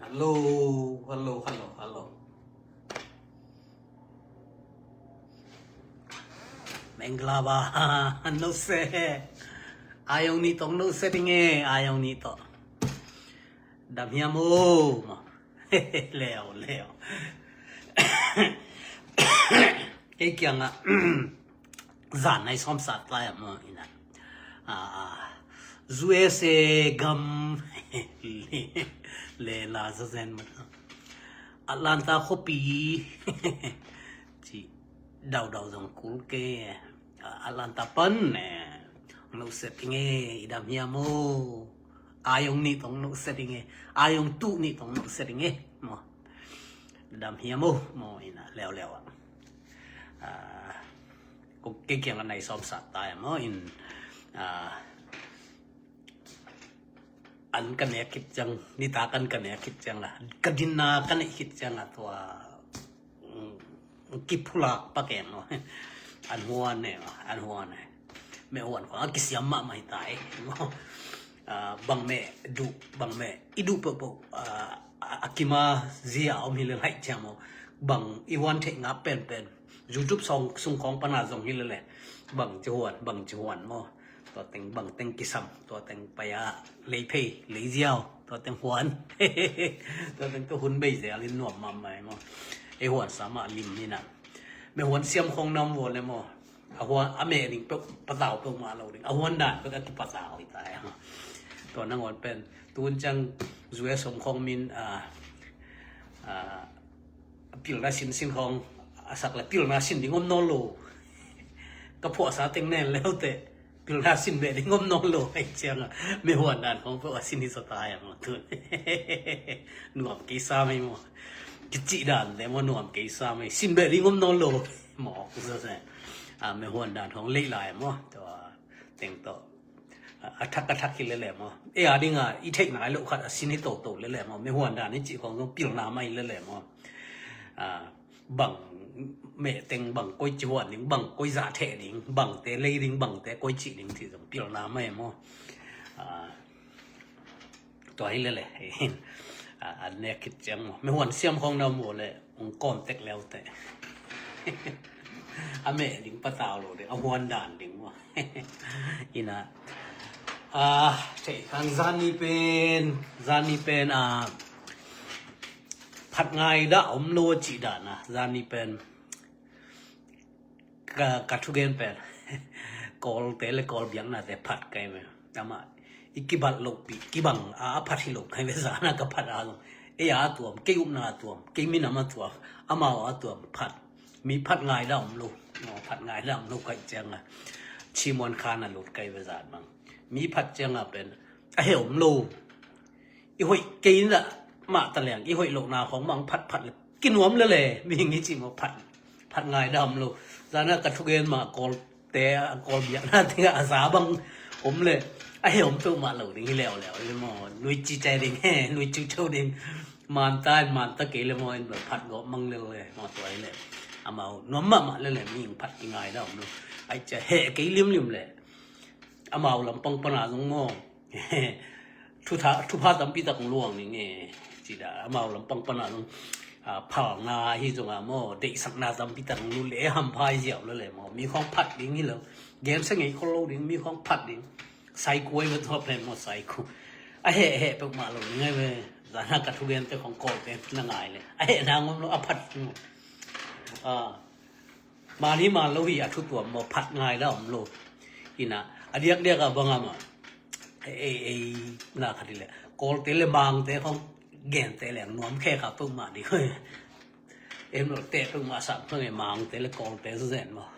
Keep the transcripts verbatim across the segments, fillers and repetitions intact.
Hello, hello, hello, hello. Mengla ba, no se. Ayong ni tong no se ding e, ayong ni to. Dam hiam o, ma. Leo, leo. Kei kiangah zan nai sawm sat lai a maw, ina. Ah, U S A gam le la zazen ma. Atlanta khuapi ci daudau zong kul ke. Ah, Atlanta pan ne. No se ding e, i dam hiam o. Ayong ni tong no se ding e. Ayong tu ni tong no se ding e. Maw. Dam hiam o, maw, ina, leuleu ah. Ah, ko kei kiangah nai sawm sat lai a maw, in, ah, an ka nek khit ciang, nitak an ka nek khit ciang la, ka dinna ka neih khit ciang a tua, mm, kiphulak pak e maw. An huan e, an huan e. Meh huan khong a kisiam mahmah hi ta e. Ah, bang meh duh, bang meh i duh peuhpeuh, ah, a, a kima zia om hi le laih ciang maw. Bang i huan theih ngap penpen. YouTube song sung khawng pana zong hi le le. Bang ci huan, bang ci huan maw. Tua teng bang teng kisam, tua teng pai a lei phei, lei ziau, tua teng huan. Tua teng tua hun bei zel in nuam mahmah e maw. Ei huan sa mah lim ni na. Meh huan siam khawng nam vua le maw. A huan, a meh ding peuh, patau peuhmah lo ding. A huan dan peuh a kipatau hi ta e. Tua nangawn pen, tun ciang U S om khawng min, ah, ah, pilna sinsin khawng, a sak le pilna sin ding om nawn lo. Ka phuahsa teng nen leute, pilna sin beh ding om nawn lo. Ai ciang a, meh huan dan khawng peuh a sin hi sa ta e maw tun. Nuam kei sa mei maw. Kicih dan te maw nuam kei sa mei. Sin beh ding om nawn lo. Mawk zose. Ah, meh huan dan hong leih lai maw. Tua teng tawh. Ah, a thak a thak hi lele maw. E a ding a i theih nai loh khat a sin hi toto lele maw. Meh huan dan i cih khong zong pilna mah hi lele maw. Ah, bang meh teng bang koi ci huan ding, bang koi zah theh ding, bang te lei ding, bang te koi cih ding cih zong pilna mah hi maw. Ah, tua hi lele. A, a nek khit ciang maw. Meh huan siam khawng na maw le, ong kawm tek leute. A meh ding patau lo ding, a huan dan ding maw. Ina. A, thei khan zani pen, zani pen, a, phat ngai dah om lo cih dan a, zani pen. Ka, ka thugen pen. Kawlte le Kawl biaknate phat kai ve. Amah i kibat lohpih, kibang a, a phat hi lo kai ve zana ka phat a zong. Ei a tuam, kei upna a tuam, kei minam a tuam, amau a tuam phat. Mi phat ngai dah om lo. Maw, phat ngai dah om lo kai ciang a. Chimuan khan a lut kai ve zan bang. Mi phat ciang a pen. A he om lo. I hoih kei na mah ta leng, i hoih lohna khawng mang phat phat le. Kinuam lele, mihing i cih maw phat. Phat ngai dam lo. Zana ka thugen mah Kawlte, a Kawl biakna tengah a za bang om le. A he om peuhmah lo ding hi leuleu, hi maw. Nui ci cai ding, he, nui ci ceu ding. Manta in manta kei le maw, in phat gawp mang lele, maw tua hi le. Amau, nuam mahmah lele, mihing phat i ngai dam lo. Ai cia, he kei limlim le. Amau lampang pana zong maw. Thutha, thupha tampi tak luang ning e. Cida, amau lampang pana zong, a, phalna hi zong a maw, deihsakna tampi tak lu le, hampha i ziau le le maw. Mi khawng phat ding hi lo. Gensa ngei khol lo ding, mi khawng phat ding. Saiku ai va tua pen maw, saiku. A he, he peuhmah lo ning ai ve. Zana ka thugente khawng Kawlte na ngai le. A he na ngom lo, a phat ding maw. A, Mani man lo hi a thu tuam maw, phat ngai la om lo. Ina, a diakdiak a bang a maw. Ei, ei, ei, na khat hi le. Kawlte le Mangte khong gente le nuam khe kha peuhmah ding. Em lo te peuhmah sam khong e Mangte le Kawlte zen maw.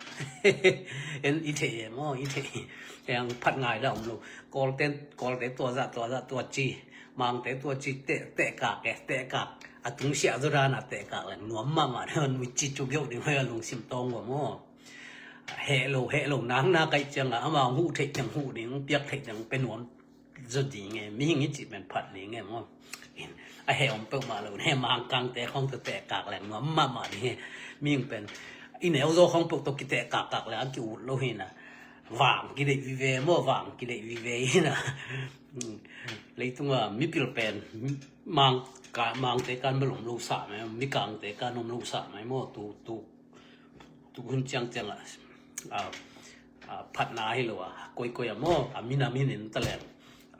En i thei e maw, i thei. Eng phat ngai la om lo. Kawlte, Kawlte tua za, tua za, tua ci. Mangte tua ci te, te kak e, te kak. A tung sia zo dan a te kak le nuam mahmah ding, nui ci cu geuh ding hoi a lungsim tawng ua maw. Heh lo, heh lo, nang na kaih ciang a, amau huh theih ciang huh ding, piak theih ciang pe nuam zo ding e, mihing i cih pen phat ding e maw. A heh om peuhmah lo, he Mangkangte khong te te kak le nuam mahmah ding e, mihing pen. I neu zo khong peuh tawh ki te kak kak le, a ki ut lo hi na. Vang ki deih vive maw, vang ki deih vive hi na. Leitunga mipil pen mang ka, mangte kan bel om lo sa mai, mikangte kan om lo sa mai maw, tu, tu, tu hun ciangciang a, a, a phatna hi lo a, koikoi a maw, a minam hi ning ta leng,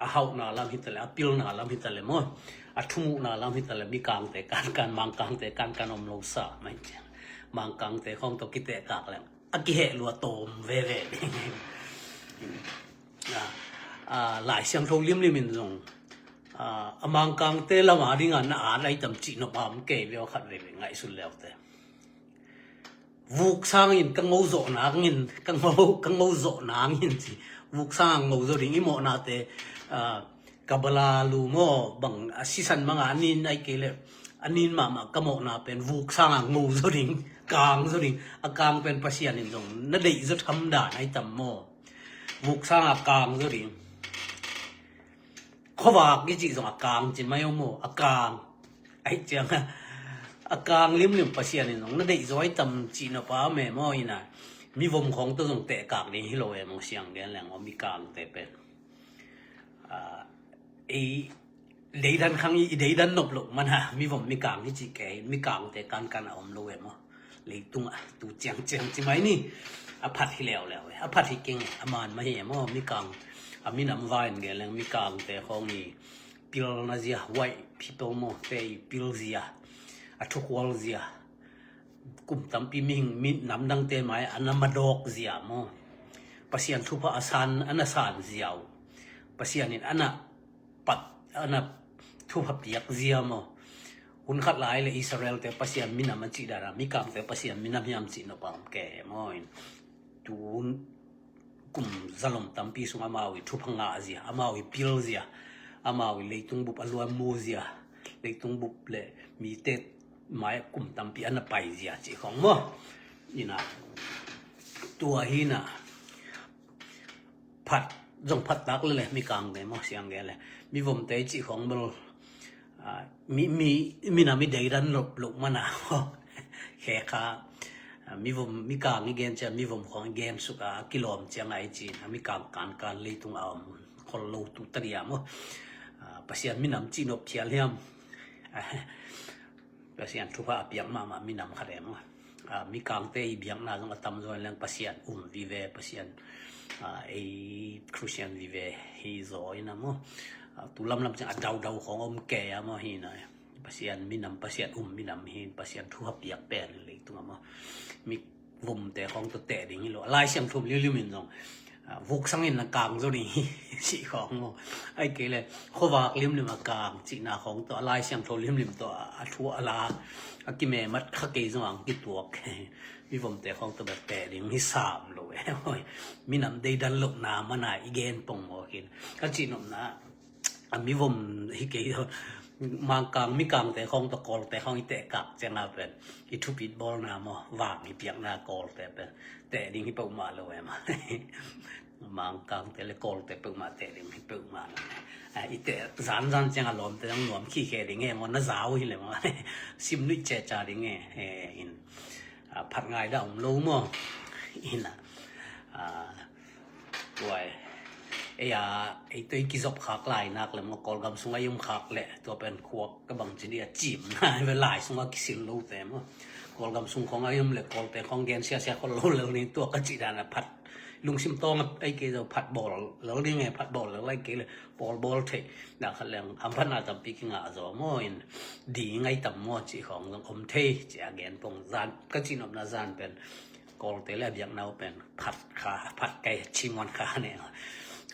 a hauhna lam hi ta leng, a pilna lam hi ta leng maw, a thumuhna lam hi ta leng, mikangte kan kan, mangkangte kan kan om lo sa mai ciang, mangkangte khong tawh kitehkak leng a kiheh lua tawm veve. A, a, Lai Siangtho limlim in zong, a, a mangkangte lama dinga na at ai tam cih nop a om kei veu khat veve ngaihsun leute. Vuk sangin ka ngo zawh nangin, ka ngo, ka ngo zawh nangin ci. Vuk sanga ngo zo ding i mawhnate, a, Kabbalah lu maw, bang a sisan banga a nin ai kei le, a nin mahmah ka mawhna pen vuk sanga ngo zo ding, kang zo ding, a kang pen Pasian in zong na deih zo tham dan ai tam maw. Vuk sanga kang zo ding. Khuavak i cih zong a kang ci mai om maw, a kang. Ai ciang a, a kang limlim Pasian in zong na deih zo ai tam cih nop a om e maw ina. Mivom khong tawh zong tehkak ding hi lo e maw, siang gen leng maw, mikangte pen. A, ei deidan khang i, i deidan nop loh mana, mivom mikang hi cih kei, mikangte kankan a om lo e maw. Leitungah tu ciangciang ci mai ni. A phat hi leuleu e, a phat hi keng e, a man mah hi e maw, mikang. A minam va in gen leng mikangte khong i pilna zia, white people maw, te i pil zia, a thukhual zia. Kum tampi mihing, mi namdangte mai a na madawk zia maw. Pasian thupha a san, a na san zia uh. Pasian in a na pat, a na thupha piak zia maw. Hun khat lai le Israel te Pasian minam a cih dana, mikangte Pasian minam hiam cih nop a om kei maw in. Tun kum zalom tampi sung amau i thupha ngah zia, amau i pil zia, amau i leitung bup a luamu zia, leitung bup le mite mai kum tampi a na pai zia cih khong maw. Ina tua hi na phat, zong phat tak le le, mikangte maw, siang gen le. Mivomte cih khong bel, a, mi, mi, minam i deidan loh, loh mana. Khe kha, a, mivom, mikang i gen ciang, mivom khong i gen suk a, a kilawm ciang a i cin, a mikang kankan leitung a om khol lo tu ta dia maw. A, Pasian minam cih nop thial hiam. A, Pasian thupha a piak mahmah minam khat e maw. A, mikangte i biakna zong a tamzaw in leng Pasian um vive, Pasian, a, ei Christian vive hi zaw ina maw. A, tu lamlam ciang a daudau khong om kei a maw hi na. Pasian minam, Pasian um minam hi, Pasian thupha piak pen leitung a maw. Mi vomte khong tawh teh ding hi lo. Lai Siangtho limlim in zong, a, vuk sangin na kang zo ding hi, cih khong maw. Ai kei le, khuavak limlim a kang, cihna khong tawh, Lai Siangtho limlim tawh, a, a thu a la, a kimemat kha kei zong ang kituak. Mivomte khong tawh bek teh ding hi sam lo e. Minam deidan lohna mana i gen pong maw khin. Ka cihnopna, a mivom hi kei, mangkang, mikangte khong tawh Kawlte khong i tehkak ciang a pen, i thupit bawlna maw, vang i piakna Kawlte pen, teh ding hi peuhmah lo e maw. Mangkangte le Kawlte peuhmah teh ding hi peuhmah lo e. A, i teh zanzan ciang a lawmte zong nuam khikhe ding e maw, na zau hi le maw. Sim nuih ceca ding e, e, in. A, phat ngai dah om lo maw. Ina. A, Tua e, ei a, ei tua i kizop khak lai nak le maw, Kawlgam sung a i om khak le, tua pen khuak ka bang ci dia cim na, ve lai sung a kisil lo te maw. Kawlgam sung khong a i om le, Kawlte khong gen siasia khol lo lel ni, tua ka ci dan a phat. Lungsim tawng a ei kei zo phat bawl lel ding e, phat bawl lel ai kei le, bawl bawl thei. Na khat leng, hamphatna tampi kingah zaw maw in, ding ai tam maw ci khong zong om thei, ci a gen pong zan, ka ci nopna zan pen. Kawlte le a biakna uh pen phat kha, phat kai, cimuan kha ne.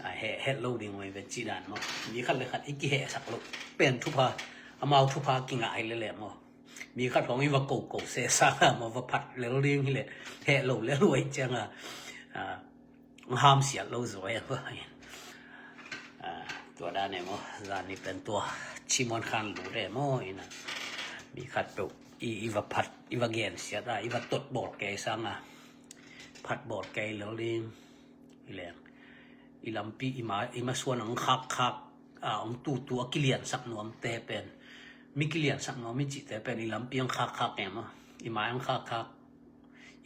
A, he, het lo ding uh ve ci dan maw. Mi khat le khat i kihehsak lo. Pen thupha, amau thupha kingah hi le le maw. Mi khat hong i va ko ko se sa maw, va phat lel ding hi le. Heh lo lel uh ai ciang a. A, hamsiat lo zo e maw. A, tua dan e maw, zan ni pen tua cimuan khan lo de maw ina. Mi khat peuh i, i va phat, i va gensiat a, i va tot bawl kei sanga phat bawl kei lo ding. I leng, i lampi, i ma, i masuan ang khakkhak a, ang tutu a kiliansak nuamte pen, mi kiliansak nuam i cihte pen i lampi ang khakkhak e maw. I mai ang khakkhak,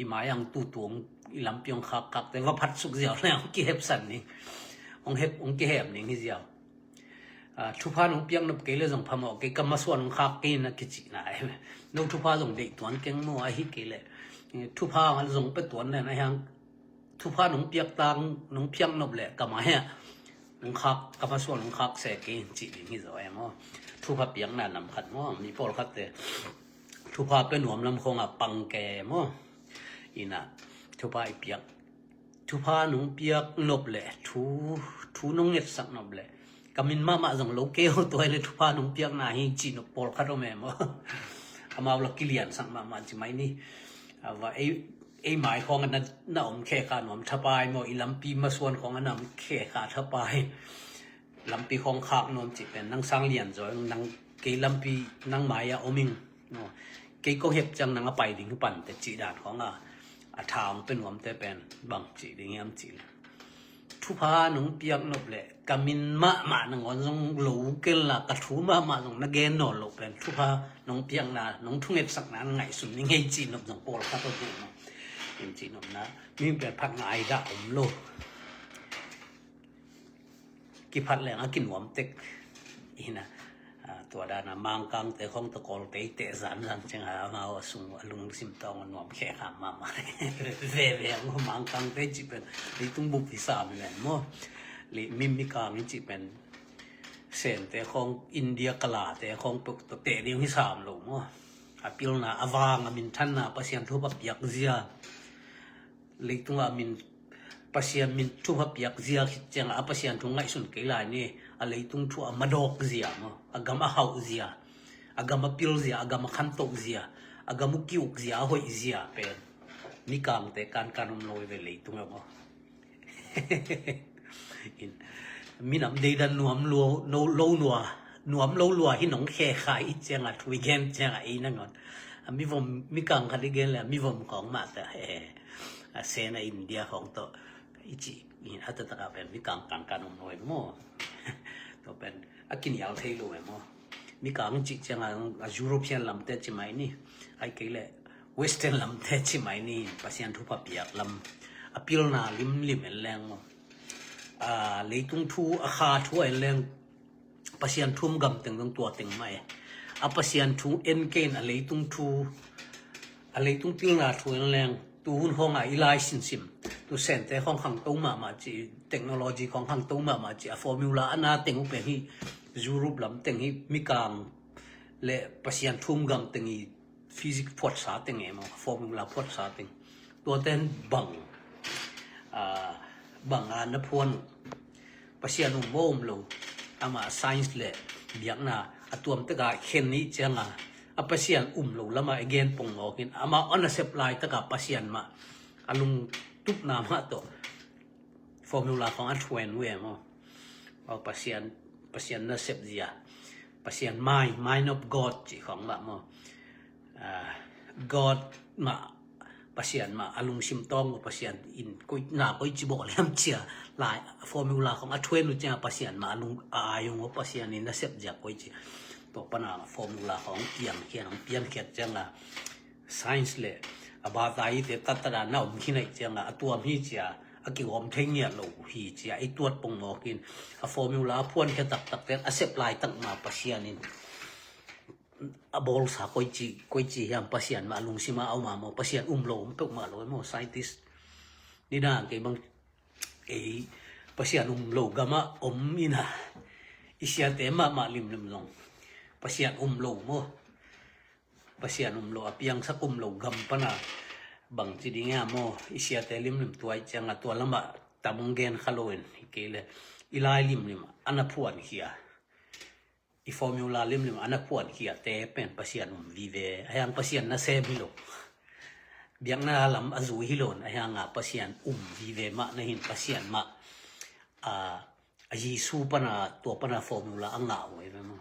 i mai ang tutu ang, i lampi ang khakkhakte va phat suk ziau le ang kihepsan ning. Ang hep, ang kihem ning hi ziau. Thupha nong piak nop kei le zong phamawh kei, ka masuan hong khak kei na kicihna. No thupha zong deih tuan keng maw, ahi kei le thupha zong pe tuan len a hiang, thupha nong piak tang, nong piak nop le ka ma hia nong khak, ka masuan nong khak se kei cih ding hi zaw e maw. Thupha piakna nam khat maw, mi pawlkhatte thupha pe nuam lam khong a pang ke maw. Ina thupha i piak, thupha nong piak nop le thu, thu nong ngetsak nop le ka min mahmah zong lo kei ho, tua le thupha nong piakna hi cih nop pawlkhat om e maw. Amau la kiliansak mahmah ci mai ni. A va ei, ei mai khong a na, na om khe kha nuam thapai maw, i lampi masuan khong a na om khe kha thapai. Lampi khong khak nuam cih pen nang sang lian zaw ing, nang kei lampi nang mai a om ing. Kei kong hep ciang nang a pai ding hi pan te cih dan khong a, a tha hong pe nuamte pen bang cih ding hiam cih le thupha nong piak nop le ka min mahmah nangawn zong lo kel la, ka thu mahmah zong na gen nawn loh pen thupha nong piakna, nong thungetsakna na ngaihsun ni ngei cih nop zong pawlkhat om hi maw. In cih nopna mi pen phat ngai dah om lo. Kiphat leng a kinuam tek. Ina, a, tua dana Mangkangte khong tawh Kawlte i teh zanzan ciang a, amau a sung a lungsim tawng a nuam khe kha mahmah. Veve ang Mangkangte cih pen leitung bup hi sam len maw. Lei mi, Mikang i cih pen Sente khong, India kalate khong peuh tawh teh ding hi sam lo maw. A pilna, a vang, a minthanna, Pasian thupha piak zia. Leitung a min, Pasian min thupha piak zia khit ciang a Pasian thu ngaihsun kei lai ni, a leitung thu a madawk zia maw, a gam a hauh zia, a gam a pil zia, a gam a khantoh zia, a gam a kiuk zia, a hoih zia pen Mikangte kankan om lo ve leitung a maw. In, minam deidan nuam lua, no, lo nua, nuam lo lua hi nong khe kha i ciang a thu i gen ciang a ei nangawn. A mivom, Mikang khat i gen le a mivom khong mah ta he. A Sena India khong tawh i cih in a taktak a pen Mikang kankan om lo e maw. Tua pen a kinial thei lo e maw. Mikang cih ciang a, a European lamte ci mai ni. Ai kei le Western lamte ci mai ni, Pasian thupha piak lam. A pilna limlim en leng maw. A leitung thu, a kha thu en leng Pasian thu om gam teng zong tua teng mah e. A Pasian thu en kei in a leitung thu, a leitung pilna thu en leng tu hun khong a i lai sinsim, tu Sente khong khangto mahmah ci, technology khong khangto mahmah ci, a formula a na teng uh pen hi, Europe lam teng hi, Mikang le Pasian thu om gam teng hi, physics phuatsa teng e maw, formula phuatsa teng. Tuate in bang, a, bang a na phuan uh, Pasian um maw um lo, amah science le biakna a tuam tek a khen ni ciang a, a Pasian um lo lam a i gen pongmawk in, amah a nasep lai tak a Pasian mah a lungtupna mah tawh formula khong a thuan uh e maw. Aw, Pasian, Pasian nasep zia, Pasian mind, mind of God cih khong mah maw. A, God mah, Pasian mah a lungsim tawng uh, Pasian in koi, na koi ci bawh liam cia lai formula khong a thuan uh ciang a Pasian mah a lung, a ai ung uh, Pasian in nasep zia koi ci. Tua pan a formula khong piangkhiat, hong piankhiat ciang a science le a bata i te tattat a na om khin aih ciang a, a tuam hi cia, a kigawm thei ngiat lo hi cia i tuat pongmawk in, a formula a phuankhia taktak ten a sep laitak ma Pasian in a bawlsa koici, koici hiam Pasian mah a lungsima a om a maw, Pasian um lo om peuhmah lo e maw, scientist. Nidang kei bang ei Pasian um lo gama om ina i siate mahmah limlim zong Pasian um lo maw. Pasian um lo, a piangsak um lo gam pana bangci ding a maw, i siate limlim tuai cianga tua lama tamung gen kha lo in, hi kei le i lai limlim ana phuan khia, i formula limlim ana phuan khia te pen Pasian um vive, a hiang Pasian nasem hi lo. Biakna lam a zui hi lo in, a hianga Pasian um vive mah na hin Pasian mah a a Jesu pana, tua pana formula a ngah uh e maw.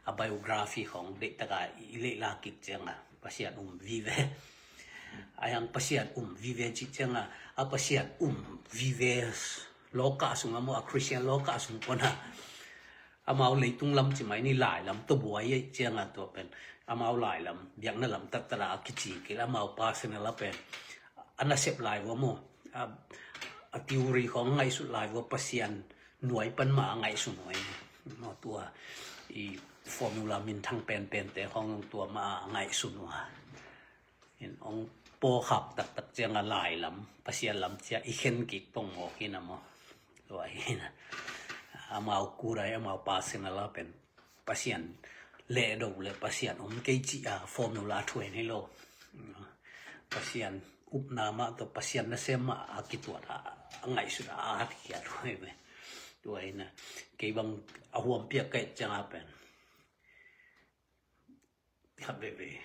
A biography khong deihtaka i leihla kik cianga Pasian um vive. A hiang Pasian um vive cih cianga a Pasian um vive loka sunga maw, a Christian loka sung pana amau leitung lam ci mai ni, lai lam tawh buai cianga tua pen amau lai lam, biakna lam tattala a kici kila amau personal a pen a nasep lai vua maw, a, a theory khong ngaihsut lai vua Pasian nuai pan mah a ngaihsun uh e. Maw, tua i formula minthang penpente khawng tua mah a ngaihsun uh a, in hong pawkhak taktak ciang a lai lam, Pasian lam ciang i khen kik pongmawk in a maw. Tua hi na, amau kurai, amau personal a pen Pasian lehdo le Pasian om kei cih a formula thuai hi lo. Pasian upna mah tawh Pasian nasem mah a kituat a, a ngaihsut a, a hat khiat huai ve. Tua hi na, kei bang a huam piak kei ciang a pen, khat veve,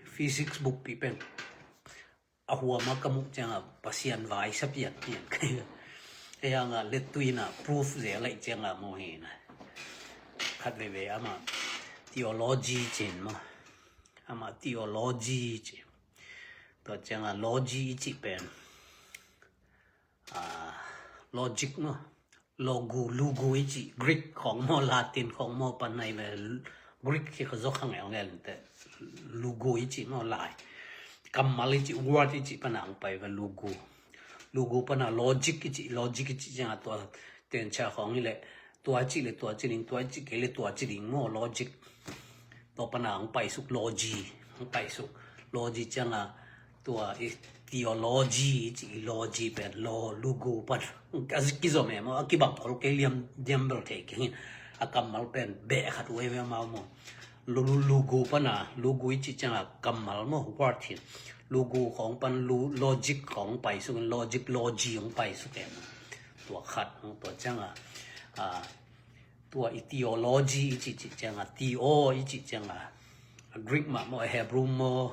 physics bukpi pen a huam a ka muh ciang a Pasian vai sa pian pian kei. Hei hang a lettui na proof ze a laih ciang a maw hi na, khat veve amah theology cin maw. Amah theology ci. Tua ciang a logy i cih pen, ah, logic maw. Logu, lugu i cih, Greek khawng maw, Latin khawng maw, pan nai ve, Greek khi ka zok hang el ngel te. Lugu i cih maw, lai. Kammal i cih, word i cih pan ang pai ve, lugu. Lugu pan a logic i cih, logic i cih ciang a tua tencha khawng hi le, tua cih le tua cih ding, tua cih kei le tua cih ding maw, logic. Tua pan a ang pai suk logy, ang pai suk logy ciang a, tua i theology i cih i logy pen lo lugu pan a zik kizom e maw, a kibang khol kei liam diam bel thei kei hin. A kammal pen beh khat uai ve amau maw. Lu, lu, lugu pan a, lugu i cih ciang a kammal maw, word hi. Lugu khawng pan lu, logic khawng pai suk in logic, logy hong pai suk e maw. Tua khat, tua ciang a, a, tua i theology i cih cih ciang a, theo i cih ciang a, a Greek mah maw, a Hebrew maw,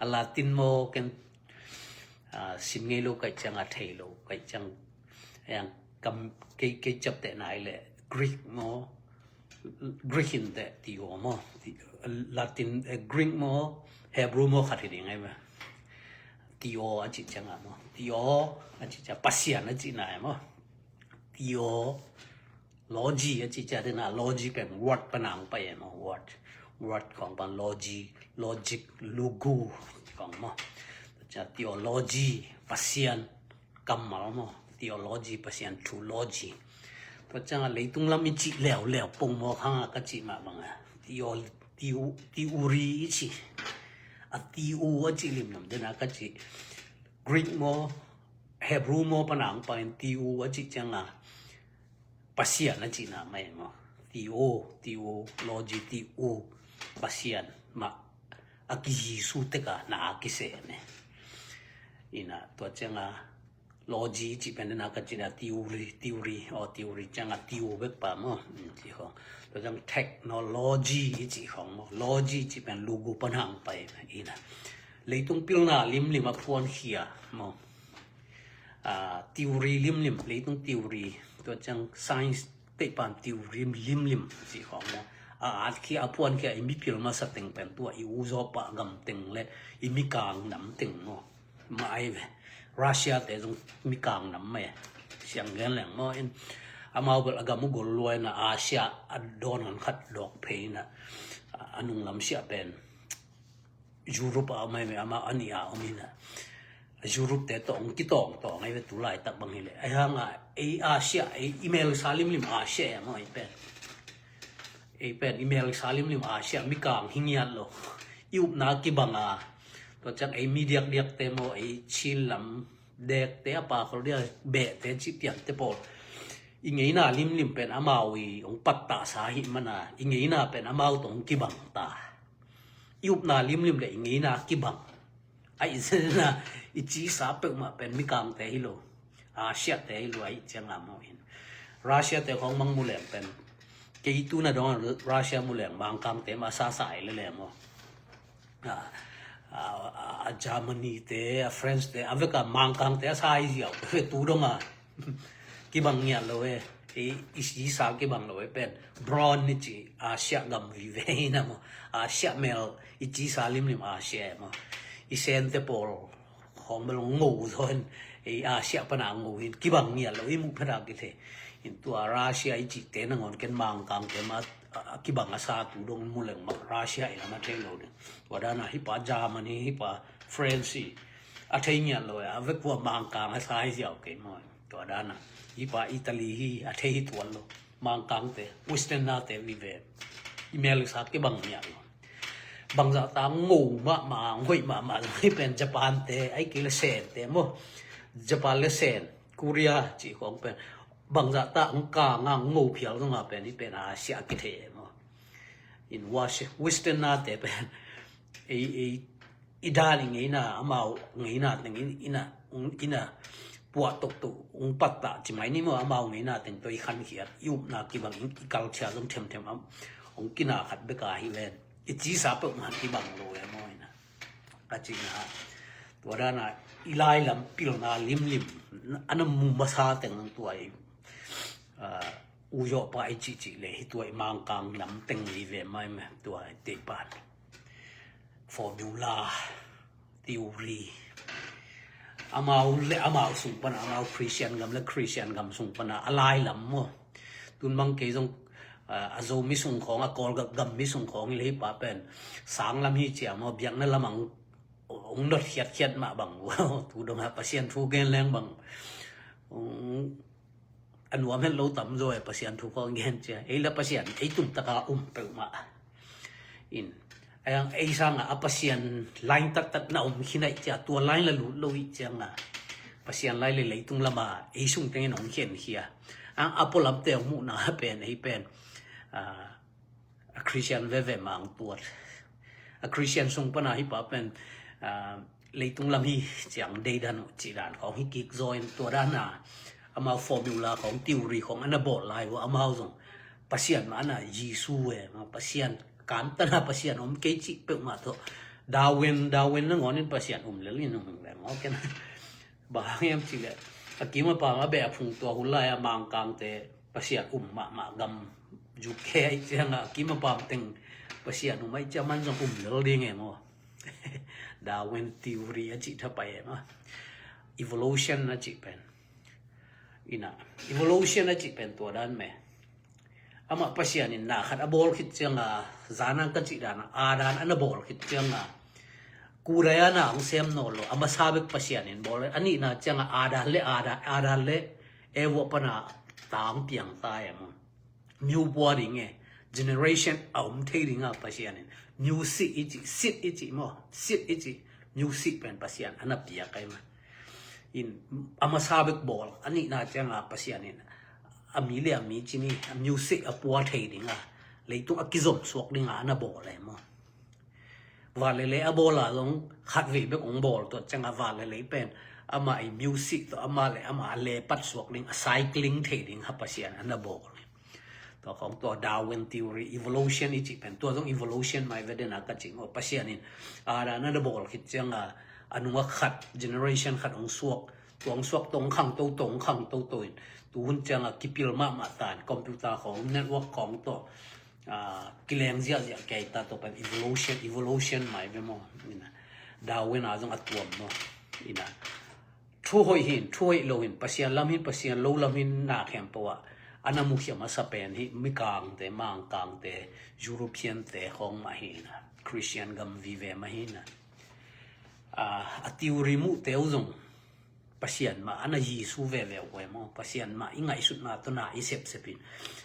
a Latin maw, ken, a, sim ngei lo kaih ciang a, thei lo kaih ciang, a yang kam kei, kei ciapteh nai le Greek maw, Greek in te theo maw, Latin, eh, Greek maw, Hebrew maw khat hi ding ai maw. Theo a cih ciang a maw, theo a cih ciang Pasian a cihna ai maw. Theo logy a cih ciang dena, logy pen word pan ang pai e maw, word. Word khawng pan logy, logic, lugu khawng maw. Ciang theology, Pasian kammal maw. Theology, Pasian thu, logy. Tua ciang a leitung lam i cih leuleu pongmawk hang a ka cih mah bang a, theo, theo, theory i cih. A theo a cih limlim dena ka cih. Greek maw, Hebrew maw pan ang pai in theo a cih ciang a Pasian a cihna mah e maw. Theo, theology, theo, Pasian mah a ki Jesu tek a na a kisem e. Ina tua ciang a logy cih pen dena ka cih a theory, theory, aw theory ciang a theo bek pa maw. Mm, cih khawng. Tua ciang technology cih khawng maw. Logy cih pen lugu pan ang pai ina. Leitung pilna limlim a phuankhia maw. A, theory limlim, leitung theory, tua ciang science teih pan theory limlim cih khawng maw. A, a atkhia, a phuankhia i mipil masa teng pen tua i u zaw pah gam teng le i mikang nam teng maw. Mah ai ve. Russia te zong mikang nam mah e. Siang gen leng maw in. Amau bel a gam uh gol lua ina Asia a dawn han khat dawk phei ina. A, a nunglam siah pen Europe a om ai ve, amah a nih a om ina. Europe te tawh hong kitawngtawng ai ve tu laitak bang hi leh. Ai hang a, ei Asia, ei i melsa limlim Asia e maw ei pen. Ei pen i melsa limlim Asia, mikang hi ngiat lo. I upna kibang a. Tua ciang ei mi diakdiak te maw, ei Chin lam dek te a pa khol dia beh te cih pian te pawl. I ngeina limlim pen amau i hong pattahsa hi mana. I ngeina pen amau tawh hong kibang ta. I upna limlim le i ngeina kibang. Ai zena i cisa peuhmah pen mikangte hi lo. Asia te hi lo ai ciang a maw in. Russia te khawng mang mu leng pen. Kei tuna dong Russia mu leng mangkangte mah sasa ai le le maw. A, a, a Germany te, a France te, a veka mangkangte a sa ai ziau. Tu dong a. Kibang ngiat lo e. I, i, i sa kibang lo e pen. Brown i ci Asia gam vive ina maw. Asia mel i ci sa limlim Asia e maw. I sen te pawl khawng bel ngo zaw in. I Asia pana ngo in. Kibang ngiat lo i mu phera kithei. In tua Russia i ci te nangawn ken mangkang te ma, a, a kibang a sa tu dong mu leng ma Russia i lama thei lo ding. Tua dana hi pa Germany hi pa France i. A thei ngiat lo e. A vekua mangkang a sa hi ziau kei maw. Tua dana hi pa Italy hi a thei hi tuan lo. Mangkangte, Western nate vive. I mel i sa kibang miah lo. Bangzah ta ngo mahmah, hoih mahmah zong hi pen Japan te, ai kei le Sen te maw. Japan le Sen, Korea cih khawng pen bangzah ta ang kang a ngo phial zong a pen hi pen a siah kithei maw. In Washington, Western nate pen ei, ei, i dan i ngeina, amau ngeina teng in, ina, ung, ina puah toktok ung pattah ci mai ni maw, amau ngeina teng tawh i khankhiat, i upna kibang, i culture zong themthem am, ung kina khat bek a hi ven. I cisa peuhmah kibang lo e maw ina. Ka cihna, tua dana i lailam pilna limlim, a na mu masa teng tua i, ah, u zawhpa i cihcih le hi tua i Mangkang lam teng vive mai me tua i teihpan. Formula, theory. Amau le amau sung pana, amau Christian gam le Christian gam sung pana a lailam maw. Tun bang kei zong, ah, a Zomi sung khawng, a Kawlgam mi sung khawng hi le hi pa pen sanglam hi cia maw, biakna lamang ong not khiatkhiat mah bang. Tu dongah Pasian thu gen leng bang ong a nuam het lo tam zaw e, Pasian thu khawng gen cia. Ei la Pasian ei tumtaka um peuhmah. In, a yang ei sanga a Pasian line taktak na om khin aih cia, tua line la lut lo ih cianga Pasian lai le leitung lama ei sung tengin ong khen khia. Ang a pualamte ong muhna pen ei pen, ah, a Christian veve mang tuat. A Christian sung pana hi pa pen, ah, leitung lam hi ciang deidan uh cih dan khawng hi kik zaw in tua dana amau formula khawng, theory khawng ana bawl lai uh, amau zong Pasian mah ana Jesu e, ma Pasian kamtana Pasian om kei cih peuhmah tawh. Darwin, Darwin na ngawnin Pasian um lel in um leng aw ken. Bang hang hiam cih leh a kim a pam a beh a phung tua hun lai a Mangkangte Pasian um mahmah gam U K aih cianga a kim a pam teng Pasian um aih cia man zong um lel ding e maw. Darwin theory a cih thapai e maw. Evolution a cih pen. Ina, evolution a cih pen tua dan me. Amah Pasian in na khat a bawl khit cianga, zanang ka cih dana, Adam ana bawl khit cianga, kudai ana ang sem nawn lo, a masa bek Pasian in bawl, a nihna cianga Adam le Adam, Adam le Eva pana tang piang ta e maw. Myu pua ding e, generation a om thei dinga Pasian in. Myu si i cih, sit i cih maw, sit i cih, myu si pen Pasian ana piak ai maw. In, a masa bek bawl, a nihna cianga Pasian in a mi le a mi cini, a myu si a pua thei dinga, leitung a kizom suak dinga ana bawl e maw. Van le lei a bawl a zong khatvei bek ong bawl tuat cianga van le lei pen amah i myu si tawh amah le amah a le pat suak ding, a cycling thei ding ha Pasian ana bawl. Tua khawng tua Darwin theory, evolution i cih pen tua zong evolution mai ve dena ka cih maw. Pasian in Adam ana bawl khit cianga a nunga khat, generation khat ong suak, tua ong suak tawh ong khang toto, ong khang toto in tuhun cianga kipil mahmah tan, computer khawng, network khawng tawh, ah, kileng ziahziah kei ta, tua pen evolution, evolution mai ve maw. Ina, Darwin a zong a tuam maw. Ina, thu hoih hin, thu hoih lo hin, Pasian lam hin, Pasian lo lam hin, na khempeuh ah ana mukhia masa pen hi Mikangte, Mangkangte, European te khawng mah hi ina, Christian gam vive mah hi ina. Ah, a theory muhte uh zong Pasian mah ana Jesu veve uh e maw. Pasian mah i ngaihsutna tawh na i sepsep in,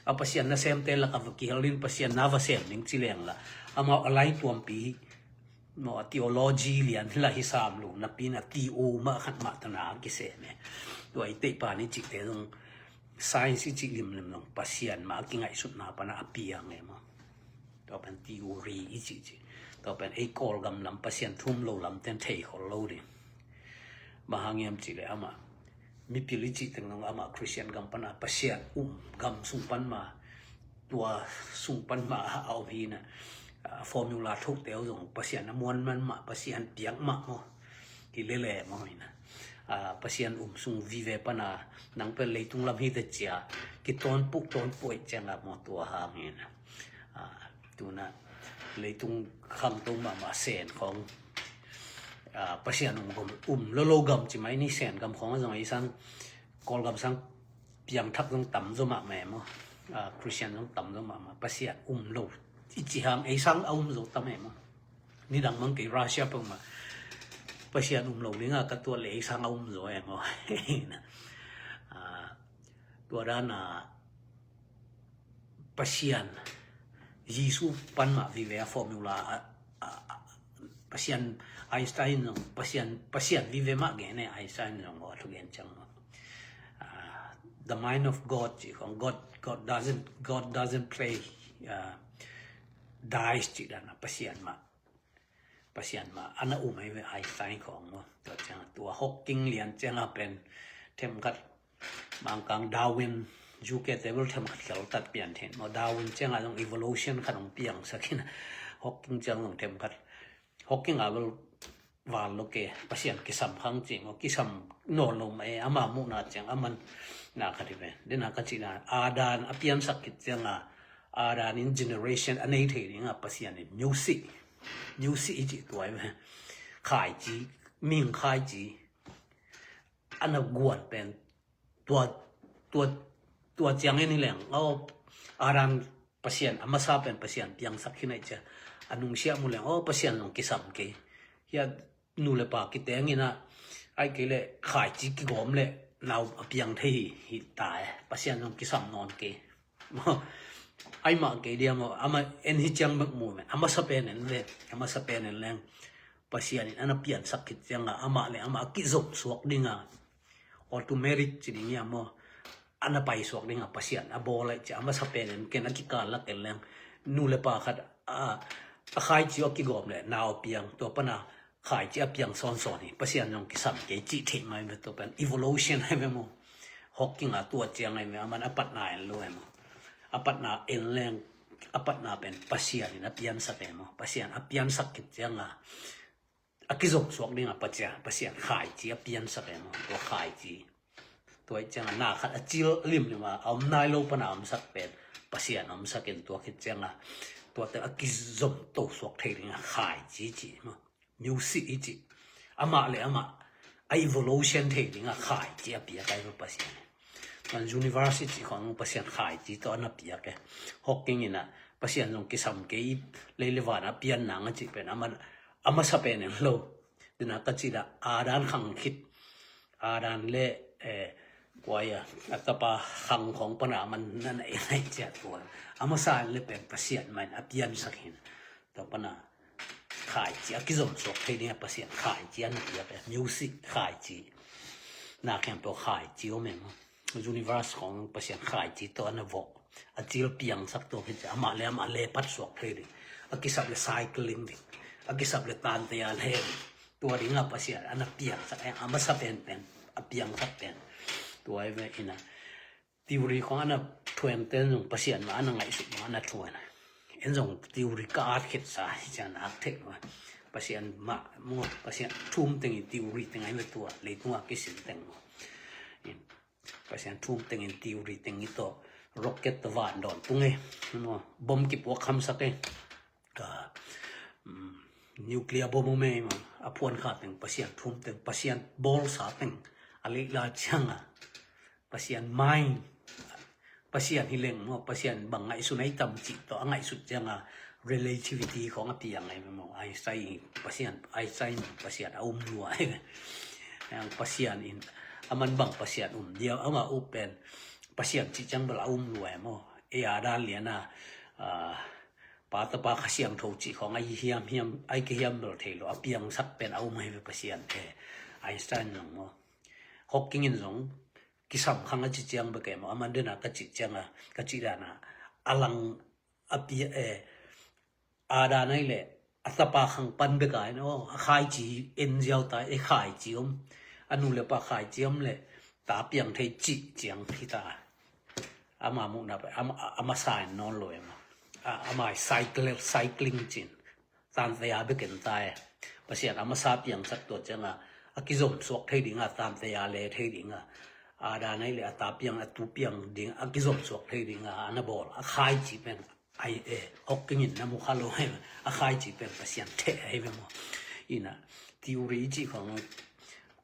a Pasian nasemte lakah va kihel in Pasian na va sem ding ci leng la, amau a lai tuampi hi maw, a theology lian hi la hi sam lo napi in a theo mah khat mah tawh na kisem e. Tua i teihpan i cihte zong science i cih limlim zong Pasian mah a kingaihsutna pana a piang e maw. Tua pen theory i cih cih. Tua pen ei Kawlgam lam Pasian thu um lo lam ten thei khol lo ding. Bang hang hiam cih leh amah mipil i cih teng zong amah Christian gam pana Pasian um gam sung pan ma, tua sung pan ma a om hi na, ah, formula thote uh zong Pasian a muan man mah, Pasian piak mah maw. Hi lele maw hi na. Ah, Pasian um sung vive pana nang pen leitung lam hi te cia kitawnpuh tawnpuh i ciang a maw tua hang hi na. Ah, tuna leitung khangto mahmah Sen khawng, ah, Pasian um gam, um lolo gam ci mai ni. Sen gam khawng a zong ei sang, Kawlgam sang piangthak zong tam zo mahmah e maw. Ah, Christian zong tam zo mahmah. Pasian um lo i ci hang ei sang a um zo tam e maw. Nidang mang kei Russia peuhmah Pasian um lo dinga ka tuat le ei sang a um zo e maw. Ah, tua dana Pasian, Jesu pan mah vive a formula a, a, a, Pasian, Einstein zong Pasian, Pasian vive mah gen e, Einstein zong a thugen ciang mah. Ah, the mind of God ci khong, God, God doesn't, God doesn't play, ah, dice ci dan a, Pasian mah, Pasian mah a na um ahi ve, Einstein khong maw. Tua ciang tua Hawking lian ciang a pen themkhat Mangkang Darwin, U K te bel themkhat kheltat pian thei maw. Darwin ciang a zong evolution khat hong piangsak in, Hawking ciang zong themkhat. Hawking a bel val lo ke, Pasian kisam khang ci maw, kisam nawn lo mah e, ama muhna ciang aman na khat hi ve. Den a ka cihna, Adam a piansak khit ciang a, Adam in generation a nei thei ding a, Pasian in music, music i cih tua hi ve. Khaici, mihing khaici a na guan pen tua, tua, tua ciangin hi leng, aw, Adam Pasian, a masa pen Pasian piangsak hi nai cia. A nungsiah mu leng, aw, Pasian zong kisam kei. Hia nu le pa kiteng in a, ai kei le khaici kigawm le nau a piang thei hi, hi ta e. Pasian zong kisam nawn kei. Ai mah kei dia maw, ama en hi ciang bek mu men. A masa pen en ve, a masa pen en leng Pasian in a na piansak khit ciang a, amah le amah a kizom suak ding a, automatic ci ding hiam maw, a na paisuak ding a, Pasian a bawl aih cia, a masa pen en ken a kikal lak en leng, nu le pa khat a, a khaici a kigawm le nau a piang, tua pan a khaici a piang sawnsawn hi, Pasian zong kisam kei cih theih mai ve. Tua pen evolution ahi ve maw. Hawking a tua ciang ahi ve, aman a patna en lo e maw. A patna en leng, a patna pen Pasian in a piansak e maw. Pasian a piansak khit ciang a, a kizom suak ding a, Pasian, Pasian khaici a piansak e maw. Tua khaici, tua ih ciang a na khat a cil limlim a, a om nai lo pan a omsak pen Pasian a omsak in, tua khit ciang a, tuate a kizom to suak thei ding a khaici ci maw. Music i cih, amah le amah a evolution thei ding a khaici a piak ahi maw Pasian. Kan universe i cih khong Pasian khaici tawh a na piak e. Hawking in a, Pasian zong kisam kei, lei le van a pian nang a cih pen, aman a masa pen en lo. Dena ka cih dah, Adam khang khit, Adam le, eh, kua ia, a tapa khang khong pan a man na na en aih cia tua. A masa en le pen Pasian mah in a piansak hi na. Tua pan a khaici a kizom suak thei ding a, Pasian khaici a na piak e, music khaici. Na khempeuh khaici om e maw. Universe khong Pasian khaici tawh a na vawh, a cil piangsak tua khit ciang, amah le amah lepat suak thei ding, a kisap le cycling ding, a kisap le tante a le ding. Tua ding a Pasian a na piangsak e, a masa penpen a piangsak pen. Tua ahi ve in a, theory khong a na thuan ten zong Pasian mah a na ngaihsut mah a na thuan. En zong theory ka at khitsa hi ciang a ak thei mah. Pasian mah maw, Pasian thu um teng i theory teng ahi ve tua, leitung a kisin teng maw. Pasian thu um teng in theory teng i tawh, rocket tawh van dawn tung e, maw, bom kipuak khamsak e, ka, um, nuclear bom um e maw, a phuan kha teng Pasian thu um teng, Pasian bawlsa teng, a leila ciang a, Pasian mind, Pasian hi leng maw, Pasian bang ngaihsun ahi tam cih tawh a ngaihsut ciang a, relativity khong a piang ahi maw, Einstein, Pasian, Einstein, Pasian a um lua ahi. Pasian in, aman bang Pasian um dia, ama uh pen, Pasian cih ciang bel a um lua ahi maw. E a dan lian a, ah, Pa, Tapa, Kha Siangtho cih khong ahi hiam hiam, ahi kei hiam bel thei lo, a piangsak pen a um ahi ve Pasian e. Einstein zong maw. Hawking in zong, kisam khang a ci ciang bek e maw, aman dena ka cih ciang a, ka cih dan a, a lang a pia e, a dan ahi le, a tapa khang pan bek a in, aw, a khaici en ziau ta, e khaici om, a nu le pa khaici om le, ta piang thei cih ciang hi ta. Ama muhna pen, ama, ama sign nawn lo e maw. A, ama cycle, cycling cin. Tante a bek en ta e. Pasian a masa piangsak tua ciang a, a kizom suak thei ding a, tante a le thei ding a, a dan ahi le a ta piang, a tu piang ding, a kizom suak thei ding a, a na bawl, a khaici pen ahi e, Hawking in na mu kha lo ahi, a khaici pen Pasian theh ahi ve maw. In a, theory i cih khong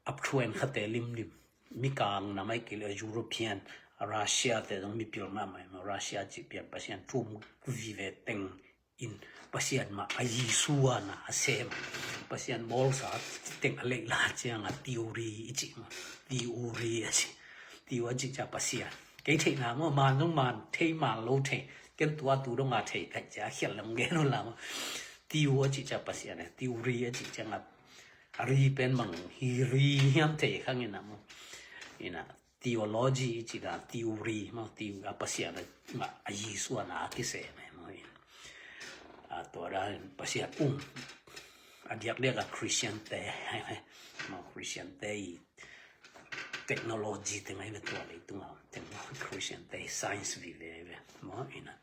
a thuan khate limlim. Mikang nam ahi kei le European, Russia te zong mipil mahmah e maw, Russia cih pian Pasian thu um vive teng in, Pasian mah a Jesu a na a sem, Pasian bawlsa teng a leila ciang a theory i cih maw, theory a cih, theory a cih cia Pasian. Kei theihna maw, man zong man thei, man lo thei, Ken tua tu dong a thei khat cia khial lam gen un la maw. Theo a cih cia Pasian a, theory a cih cia nga a ri pen bang hi ri hiam thei khang ina maw. Ina theology i cih dan theory maw, theo a Pasian a, a Jesu a na a kisem e maw. A tua dan Pasian um a diakdiak a Christian te maw, Christian te i technology te ngai ve tua leitung a om te maw, Christian te i science vive ve maw. Ina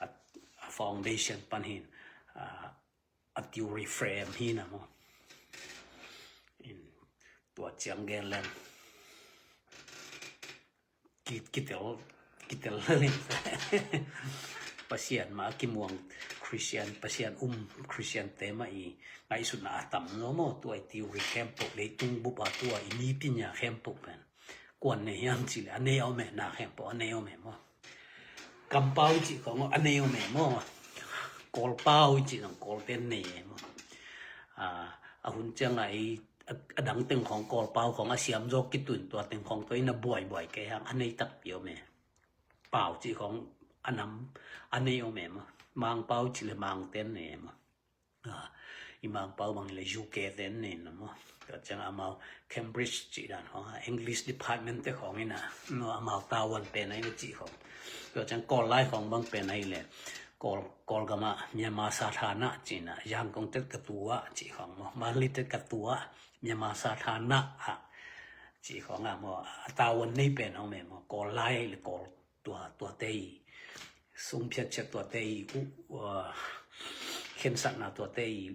a, a foundation pan hin a, a theory frame hi na maw. In tua ciang gen leng ki, kitel kitel leng Pasian mah a kimuang Christian, Pasian um Christian te mah i ngaihsutna a tam lo maw. Tua i theory khempeuh, leitung bup a tua i mi pinya khempeuh pen kuan nei hiam cih leh a nei om e, na khempeuh a nei om e maw. Kampau i cih khong a nei om e maw. Kawlpau i cih khong Kawlte nei e maw. A, a hun ciang a ei a, a dang teng khong Kawlpau khong a siam zawk kitun tua teng khong tua in a buaibuai kei hang a nei takpi om e. Pau cih khong a nam a nei om e maw. Mangpau cih leh Mangte nei e maw. A, i Mangpau bang hi leh U K te nei na maw. Tua ciang amau Cambridge cih dan khong a, English department te khong ina maw, amau Taiwan pen a ina cih khong. Tua ciang Kawllai khong bang pen a hi leh Kawl, Kawlgam a Myanmar sathana cih na, Yangon te ka tua cih khong maw, Mandalay te ka tua, Myanmar sathana a cih khong a maw, a Taiwan nei pen a om e maw, Kawllai le Kawl tua, tuate i sungphiat ciat tuate i u, uh, khensatna tuate i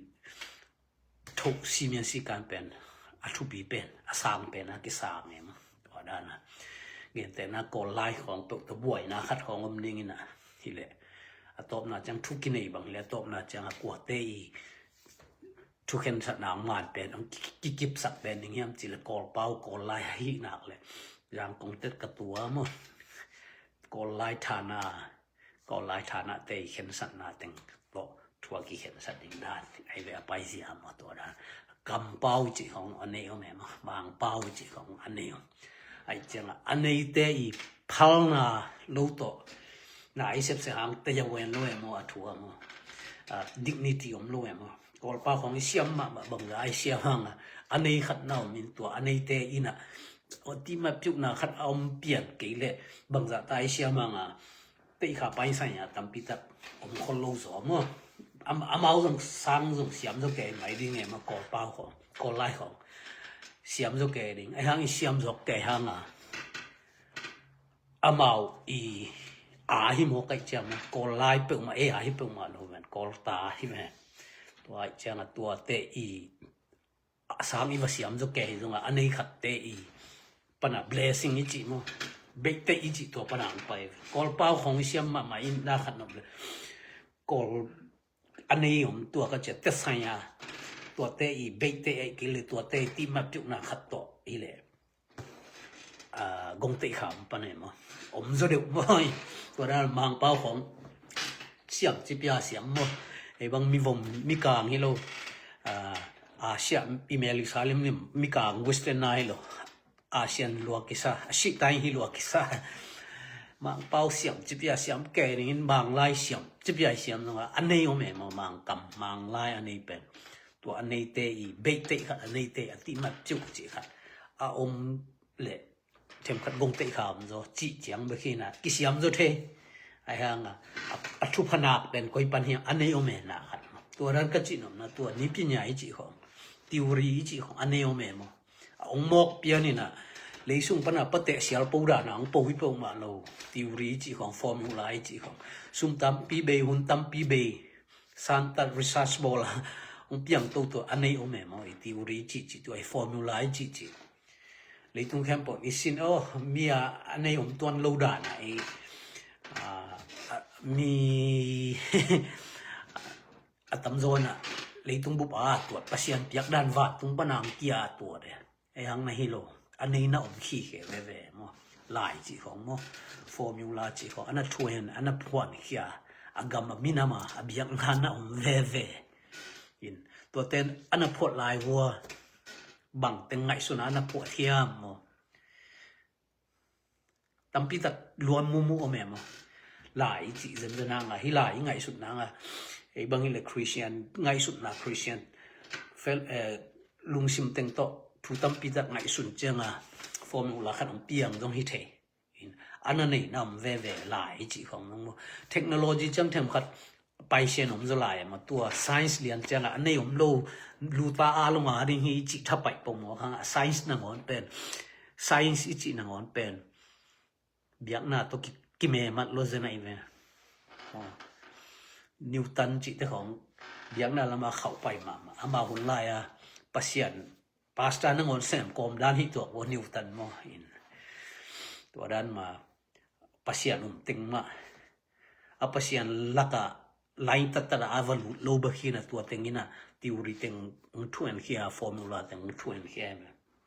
thoh simian sikan pen a thupi pen, a sang pen a kisang e maw. Tua dan a gentehna Kawllai khong peuh tua buaina khat khong om ding ina hi leh a tawpna ciang thu kinei bang hi leh a tawpna ciang a kuate i thukhensatna man pen hong ki, kikipsak pen ding hiam cih leh Kawlpau Kawllai ahi nak leh Yangon te ka tua maw. Kawllai thana, Kawllai thana te i khensatna teng tawh thu a kikhensat ding dan ahi ve a paizia maw. Tua dan Kampau i cih khong a nei om e maw, Mangpau i cih khong a nei om. Ahi ciang a a neite i phalna lo tawh na i sepseh hang te ya wen lo e maw, a thu a maw. A, dignity om lo e maw. Kawlpau khong i siam mahmah bangzah i siam hang a, a nei khat na om in tua a neite ina tua ti mah piukna khat a om pian kei leh bangzah ta i siam hang a, teikha paisai a tampi tak om khol lo zaw maw. Am, amau zong sang zong siam zaw kei mai ding e maw, Kawlpau khong, Kawllai khong. Siam zaw kei ding, ahi hang i siam zaw kei hang a, amau i a hi maw, kaih ciang maw, Kawllai peuhmah e a hi peuhmah lo men, Kawlta hi men. Tua ahi ciang a tuate i a sang i va siam zaw kei hi zong a, a nei khatte i pana blessing i cih maw, beihte i cih tua pana ang pai. Kawlpau khong i siam mahmah in na khat nop le Kawl a nei om tua ka cia te sai a, tuate i beihte a i kei le tuate i ti mah piukna khat tawh hi le. A, gong teih kha om pan e maw. Om zaw deuh maw. Tua dan Mangpau khong siam cipia siam maw. Ei bang mi vom, mi kang hi lo. A, Asia, i Melisa limlim, mi kang Western na hi lo. Asian lua kisa, a sih tai hi lua kisa. Mangpau siam cipia siam kei dingin Manglai siam cipia siam zong a, a nei om e maw, Mangkam, Manglai a nei pen. Tua a neite i beihte khat, a neite a ti mah piuk cih khat a om le themkhat gong teih kha om zaw cih ciang bek hi na, kisiam zaw thei. Ahi hang a, a, a thupha nak pen koi pan hiam, a nei om e na khat maw. Tua dan ka cih nopna, tua nipinya i cih khong, theory i cih khong a nei om e maw. A ong mawk pian in a, leisung pan a pateh sial po dan a ong po hi peuhmah lo. Theory i cih khong, formula i cih khong, sum tampi bei, hun tampi bei, santat research bawl a ong piang toto a nei om e maw. I theory i cih cih, tua i formula i cih cih. Leitung khempeuh i sin, oh, mi a, a nei om tuan lo dan a i, a, a, mi a tamzaw in a leitung bup a tuat, Pasian piak dan vantung pan a ang kia tuat e. Ei hang na hi lo, a nei na om khikhe veve maw. Lai cih khong maw, formula cih khong, a na thuhen, a na phuan khia, a gam a minam a, a biak ngan na om veve. In, tuaten a na phuat lai vua, bang teng ngaihsun a na phuat hiam maw. Tampi tak luan mumu om e maw. Lai i cih zenzen hanga, hih lai i ngaihsutna hanga, ei bang hileh Christian ngaihsutna, Christian fel, eh, lungsim teng tawh thu tampi tak ngaihsun cianga formula khat hong piang zong hi thei. In, a na neihna om veve lai i cih khong zong maw. Technology ciang themkhat paisen om zaw lai a maw, tua science lian cianga a nei om lo, luta a longa ding hi i cih thapaih pong maw, khang a science nangawn pen, science i cih nangawn pen biakna tawh ki, kimemat lo zen ahi ve. Newton cihte khong biakna lama khauh pai mahmah. Amau hun lai-a Pasian, pastor nangawn sem kawm dan hi tuak ua Newton maw. In, tua dan ma Pasian um teng mah, a Pasian laka lain tattata a va lut lo bek hi na, tua teng ina theory teng hong thu en khia, formula teng hong thu en khia.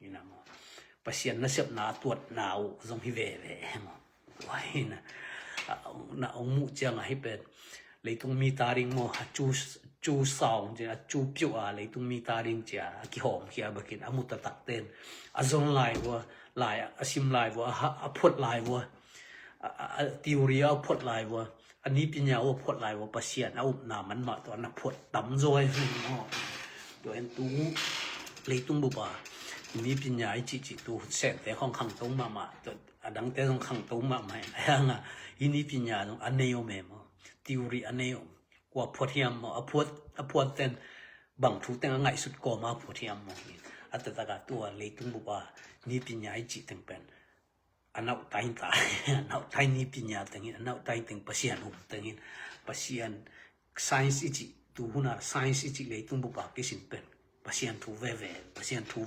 Ina maw, Pasian nasepna a tuatna uh zong hi veve maw. Tua hi na, a, na hong muh cianga hi pen leitung mi ta ding maw, a cu, cu saung cin, a cu piuh a leitung mi ta ding cia a kihawm khia bek in, a mu taktak ten a zon lai vua, lai a sim lai vua, a, a phuat lai vua, a, a, a theory a phuat lai vua, a nipinya uh a phuat lai vua, Pasian a upna man mah tawh a na phuat tam zaw hi maw. Tua en tu leitung bupa nipinya i cihcih tu sente khong khangto mahmah, tua a dangte zong khangto mahmah. Ahi hanga hih nipinya zong a nei om e maw. Theory a nei om. Kua phuat hiam maw, a phuat, a phuat ten bang thu teng a ngaihsut kawma a phuat hiam maw. A taktak a tua leitung bupa nipinya i cih teng pen a nauh tain ta, a nauh tain nipinya teng in, a nauh tain teng Pasian um teng in, Pasian science i cih, tu huna science i cih leitung bupa kisin pen Pasian thu veve, Pasian thu,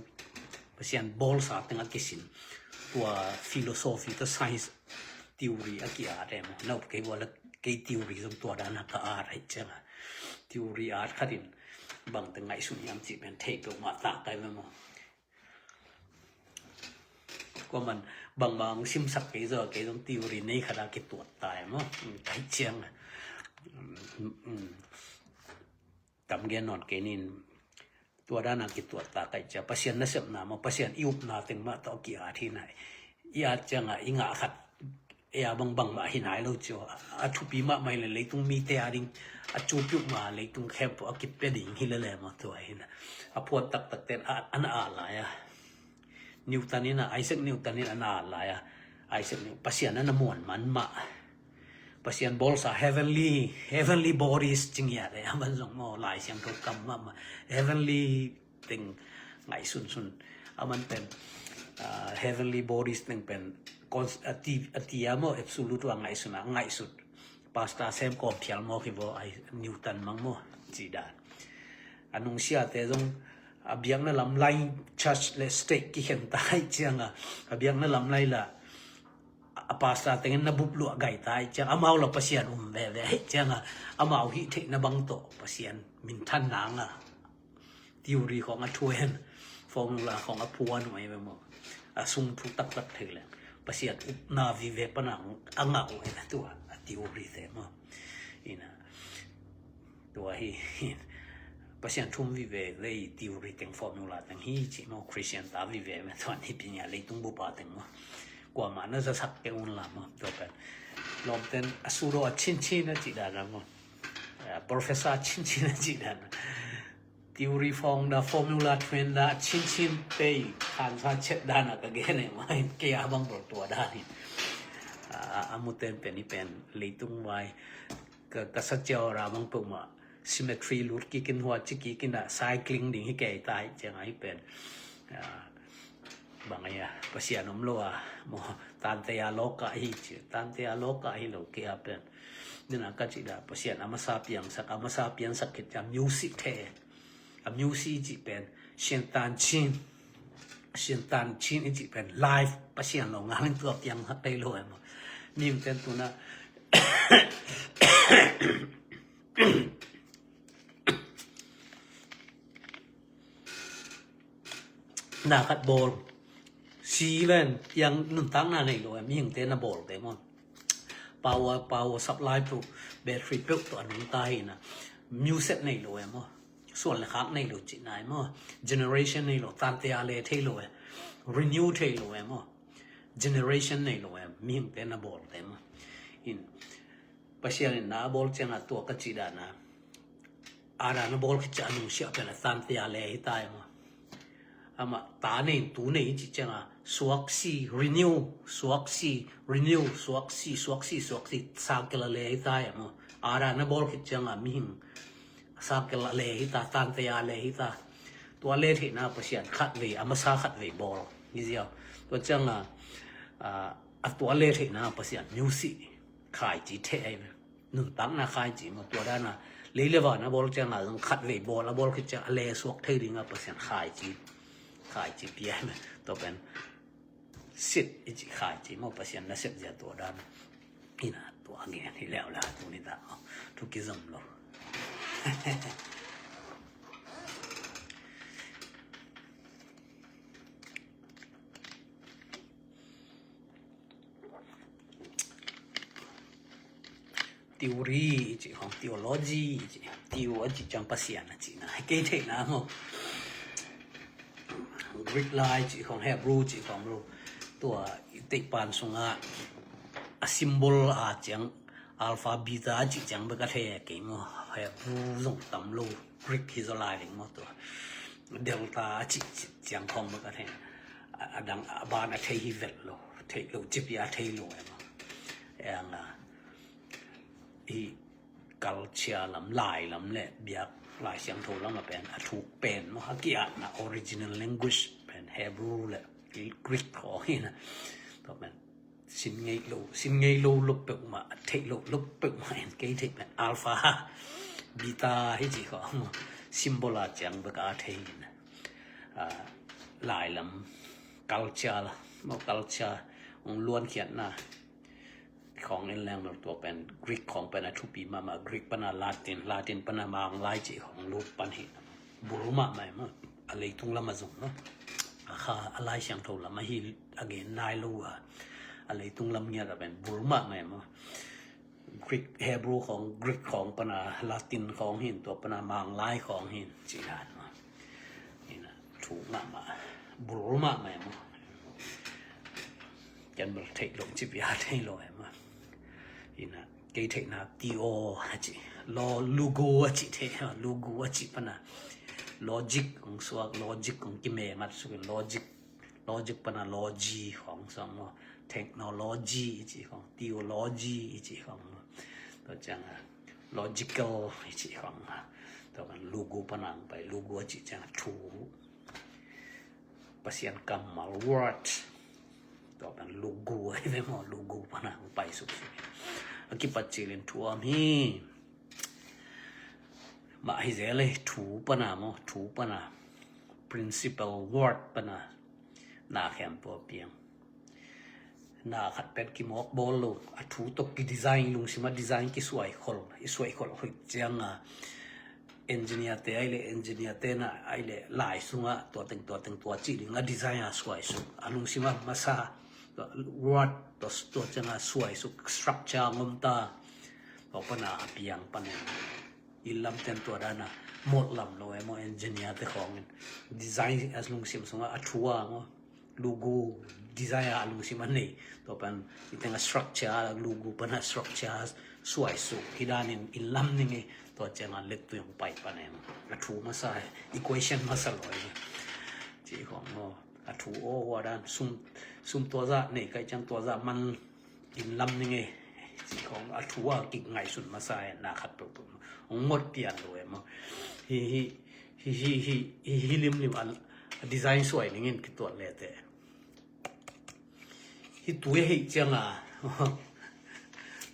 Pasian bawlsa teng a kisin. Tua philosophy tawh science theory a ki-at e maw. Nauh kei vua la kei theory zong tua dana ka at ahi cianga, theory at khatin bangte ngaihsun hiam cih pen thei peuhmah tak kai ve maw. Kuaman bangmah hong simsak kei zaw, kei zong theory nei khata kituat ta e maw. Kai ciang tam gen nawn kei nin. Tua dana kituat ta kai cia, Pasian nasepna maw, Pasian i upna teng mah tawh ki-at hi nai. I at cianga i ngah khat ei a bangbang mah hi nai lo cio. A thupi mahmah hi le leitung mite a ding a cupiuk ma leitung khempeuh a kipia ding hi lele maw. Tua hi na, a phuat taktak ten a, a na at lai a. Newton in a, Isaac Newton in a na at lai a. Isaac Newton, Pasian a na muan man mah. Pasian bawlsa heavenly, heavenly bodies ci ngiat e, a man zong maw, Lai Siangtho kam mahmah. Heavenly teng ngaihsunsun. A man pen, ah, heavenly bodies teng pen cons-, a ti, a ti a maw, absolute a ngaihsun a, ngaihsut. Pastor sem kawm phial maw, kivaw ai Newton mang maw, ci dan. A nungsiate zong a biakna lam lai church le state kikhen ta ahi cianga, a biakna lam lai la a pastor tengin na bup luah gai ta ahi cianga, amau la Pasian um veve ahi cianga, amau hih theihna bang tawh Pasian minthan nanga theory khong a thuan, formula khong a phuan uh ahi ve maw. A sung thu taktak thei leng Pasian upna vive pana a ngah uh ahi ve tua, a theory te maw. Ina, tua hi, Pasian thu vive lei theory teng formula teng hi ci maw, Christian ta vive ve tua ni pinya leitung bupa teng maw. Kuamah na zasak kei un la maw, tua pen. Lawmten a sudo a chinchin a ci dan a maw. A, professor a chinchin a ci dan a. Theory form da, formula thuan da, a chinchin pei, khansa chet dan a ka gen e maw, kei a bang bol tua dan hi. A, a, a muten pen i pen, leitung vai, ka, ka sa ciau ra bang peuhmah, cemetery lut kikin hua ci kikin a, cycling ding hi kei ta hi ciang a hi pen. A, bang ahi a, Pasian om lo a, maw, tante a lawka hi ci, tante a lawka hi lo kei a pen. Nina ka ci da, Pasian a masa piangsak, a masa piangsak khit ciang music the. A music ci pen, sian tan chin, sian tan chin i ci pen, live, Pasian lo ngal in tua piangsak thei lo e maw. Mihing ten tuna, na khat bawl, si len piang nuntakna nei lo e, mihingte na bawlte maw. Power, power supply peuh, battery peuh tawh a nungta hi na. Music nei lo e maw. Suan le khak nei lo cih nai maw. Generation nei lo, tante a le thei lo e. Renew thei lo e maw. Generation nei lo e, mihingte na bawlte maw. In, Pasian in na a bawl ciangah tua ka cih dan a, Adam a bawl khit ciang a nungsiah pen a tante a le hi ta e maw. Amah ta nei in tu nei i cih ciangah suak si renew, suak si renew, suak si, suak si, suak si, cycle a le hi ta e maw. Adam a bawl khit ciangah mihing cycle a le hi ta, tante a le hi ta. Tua le theihna Pasian khatvei, a masa khatvei bawl hi ziau. Tua ciangah a, a tua le theihna Pasian music khaici theh ahi ve. Nuntakna khaici maw, tua dana lei le van a bawl ciangah zong khatvei bawl, a bawl khit ciang a le suak thei dingah Pasian khaici, khaici pia ahi ve. Tua pen sit i cih khaici maw, Pasian na sep zia tua dana. Ina tua ngen hi leuh la tuni dah maw, thu kizom lo. Theory i cih khong, theology i cih, theo a cih ciang Pasian a cihna, kei theihna maw. Greek lai cih khong, Hebrew cih khong lo. Tua i teihpan sungah a symbol a ciang alpha beta a cih ciang bek a thei kei maw. Hebrew zong tam lo, Greek hi zaw lai ding maw tua. Delta a cih ciang khong bek a thei. A, a dang a ban a thei hi vet lo, thei lo, cipia a thei lo e maw. Eng a i culture lam, lai lam le biak Lai Siangtho lam a pen a thuk pen maw, a ki-atna original language pen Hebrew le Greek khong hi na. Tua pen sin ngei lo, sin ngei lo lo peuhmah, a theih lo lo peuhmah en kei theih pen alpha beta hi ci khong maw, symbol a ciang bek a thei hi na. A, lai lam culture la maw, culture hong luankhiatna khong en leng lo tua pen Greek khong pen a thupi mahmah, Greek pana Latin, Latin pana Manglai cih khong lut pan hi. Bul mahmah e maw, a leitung lam a zong maw. A kha a Lai Siangtho lam ahi a gen nai lo a, a leitung lam ngiat a pen bul mahmah e maw. Greek, Hebrew khong, Greek khong pana Latin khong hin, tua pana Manglai khong hin cih dan maw. Ina thu mahmah, bul mahmah e maw. Ken bel theih lo, cipia thei lo e maw. Ina kei theihna theo a cih, lo, logo a cih thei, logo a cih pana logic hong suak, logic hong kimemat suk in, logic, logic pana logy khong suak maw. Technology i cih khong, theology i cih khong maw. Tua ciang a logical i cih khong maw. Tua pan logo pana hong pai, logo a cih ciang a thu, Pasian kammal, word. Tua pan logo ahi ve maw, logo pana hong pai suk. A kipat cilin thu om hi. Mah hi zel e, thu pana maw, thu pana, principal word pana na khempeuh a piang. Na khat pen kimawk bawl lo, a thu tawh kidesign, lungsim a design kisuai khol, i suai khol hoih ciang a, engineer te ai le, engineer te na ai le, lai sungah tua teng, tua teng, tua cih ding a design a suai suk, a lungsim a masa, tua word tua, tua ciang a suai suk, structure ngom ta, tua pana a piang pan e. Inn lam ten tua dana mawlh lam lo e maw, engineer te khong in design a lungsim sungah a thu a maw, logo design a lungsim a nei. Tua pan i teng a structure, logo pana structure suai suk hi danin inn lam ning e. Tua ciang a lettui hong pai pan e maw, a thu masa, equation masa lo e maw. Cih khong maw, a thu aw hua dan, sum, sum tua zah nei kai ciang tua zah man inn lam ning e. Cih khong a thu a kingaihsun masa e, na khat peuhpeuh maw. Hong ngot pian lo e maw. Hi, hi, hi limlim a, a design suai ning in kituat le te. Hi tui a hih ciang a,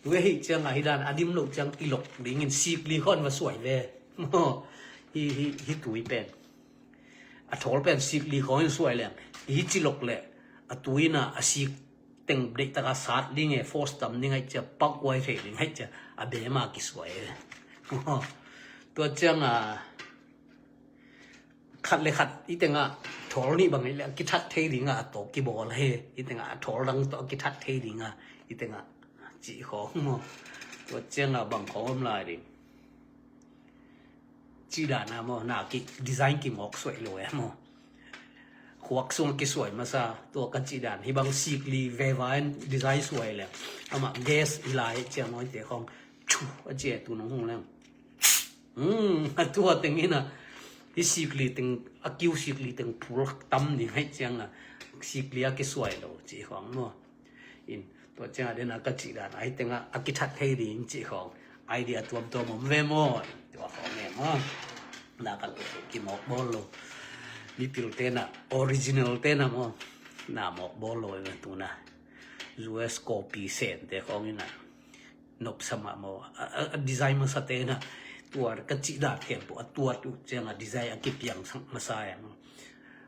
tui a hih ciang a, hi dan a dim lo ciang kilok ding in sik li khong va suai ve. Hi, hi, hi tui pen, a thawl pen sik li khong in suai leng, hi cilok le a tui na a sik teng deih taka sat ding e, force tam ding ai cia, pak uai thei ding ai cia, a bema kisuai e. Tua ciang a, khat le khat i tengah thawl nih bang i le a kithat thei ding a, a tawh kibawl he, i tengah a thawl dang tawh a kithat thei ding a, i tengah cih khong maw. Tua ciang a bang khong om lai ding. Cih dan a maw, na ki design kimawk suai lo e maw. Khuak sung kisuai masa, tua ka cih dan. Hi bang sik li veva in design suai le. Amah gas i lai ciang maw, te khong a ci e, tu nong hung leng. Hmm, a tua teng ina, hi sikli teng, a kiu sikli teng phul tam ding hai cianga, sikli a kisuai lo ci khong maw. In, tua cianga dena ka cih dan, ai tenga a kithat thei ding ci khong, idea tuamtuam om ve maw. Tua khong e maw. Na ka tu kimawk bawl lo. Mipil tena, original tena maw. Na mawk bawl lo e tuna. U S copy sen te khong ina. Nop sama maw, a, a, a design masate na, tua ka cih dan khempeuh a tuat uh cianga design a kipiang sang masa e maw.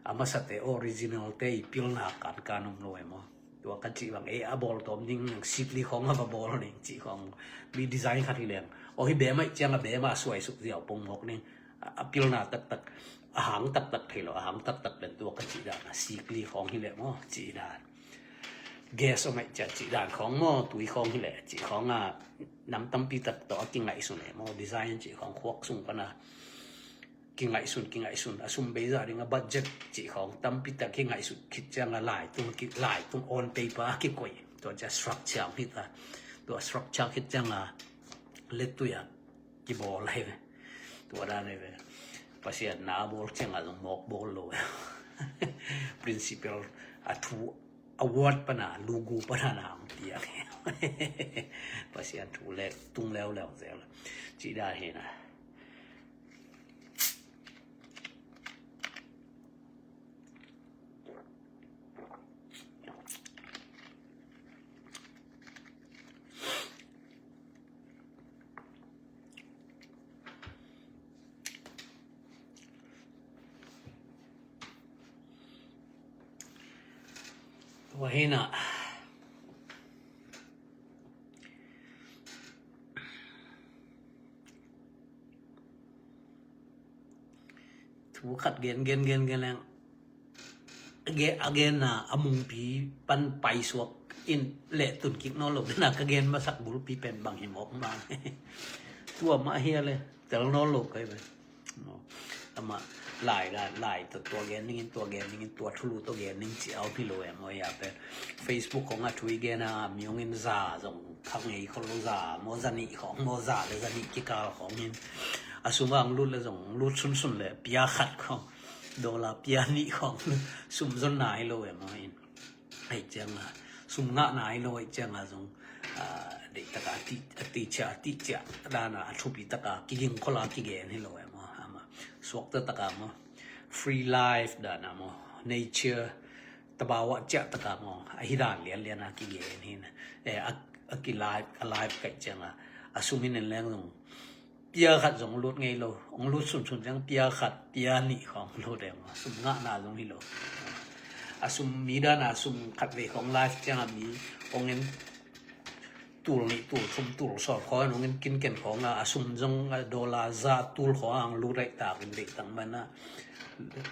A masate original te i pilna kankan om lo e maw. Tua ka cih bang e a bawl tawm ding nang sikli khong a va bawl ding cih khong. Mi design khat hi leng, o hi bema i cianga bema suai suk ziau pong mawk ding. A, a pilna taktak, a hang taktak thei lo, a hang taktak pen tua ka cih dan a sikli khong hi leh maw cih dan. Gas om ai cia cih dan khong maw, tui khong hi leh cih khong a, nam tampi tak tawh a kingaihsun e maw, design cih khong khuak sung pana kingaihsun, kingaihsun, a sum beizah ding a budget cih khong tampi tak kingaihsun khit cianga lai tung, ki, lai tung on paper a kikoih. Tua cia structure hita, tua structure khit cianga lettui a kibawl ahi ve. Tua dan ahi ve. Pasian na a bawl cianga zong mawk bawl lo. Principle a thu a word pana, lugu pana na ang tiang. Pasian thu le tung leuleu zel. Ci dan hi na. Tua hi na. Thu khat gen, gen, gen, gen leng. A gen, a genna a mungpi pan paisuak in leh tun kik nawn lo. Dena ka gen masak bulpi pen bang hi mawk bang. Tua mah hi a le, tel nawn lo kai ve. Amah lai, lai, lai tawh tua gen ningin, tua gen ningin, tua thulu tawh gen ning ci au hi lo em aw, ya pen. Facebook khong a thu i gen a, mi hong in za zong kha ngei khol lo, za maw, za nih khong maw, za le za nih kikal khong in. A sum a hong lut le zong, hong lut sunsun le, pia khat khong, dollar pia nih khong, sum zon nai lo em aw in. Ahi cianga, sum ngah nai lo ahi cianga zong, ah, deih taka a tih, a tih cia, a tih cia, dana a thupi taka, kiging khola kigen hi lo em aw, ama. Suakta taka maw, free life dana maw, nature, tabawa cia taka maw, ahi dan lianliana kigen hi na. Eh, a, a ki life, a life kaih cianga, a sum in en leng zong, pia khat zong lut ngei lo, hong lut sunsun ciang pia khat, pia nih khong lut em aw, sum ngahna zong hi lo. A sum mi dana sum khat vei khong life cianga mi hong en tul nih, tul thum, tul sawm khong hong en kinken khong a, a sum zong a dollar za tul khong a hong lut aih takin deih tang mana.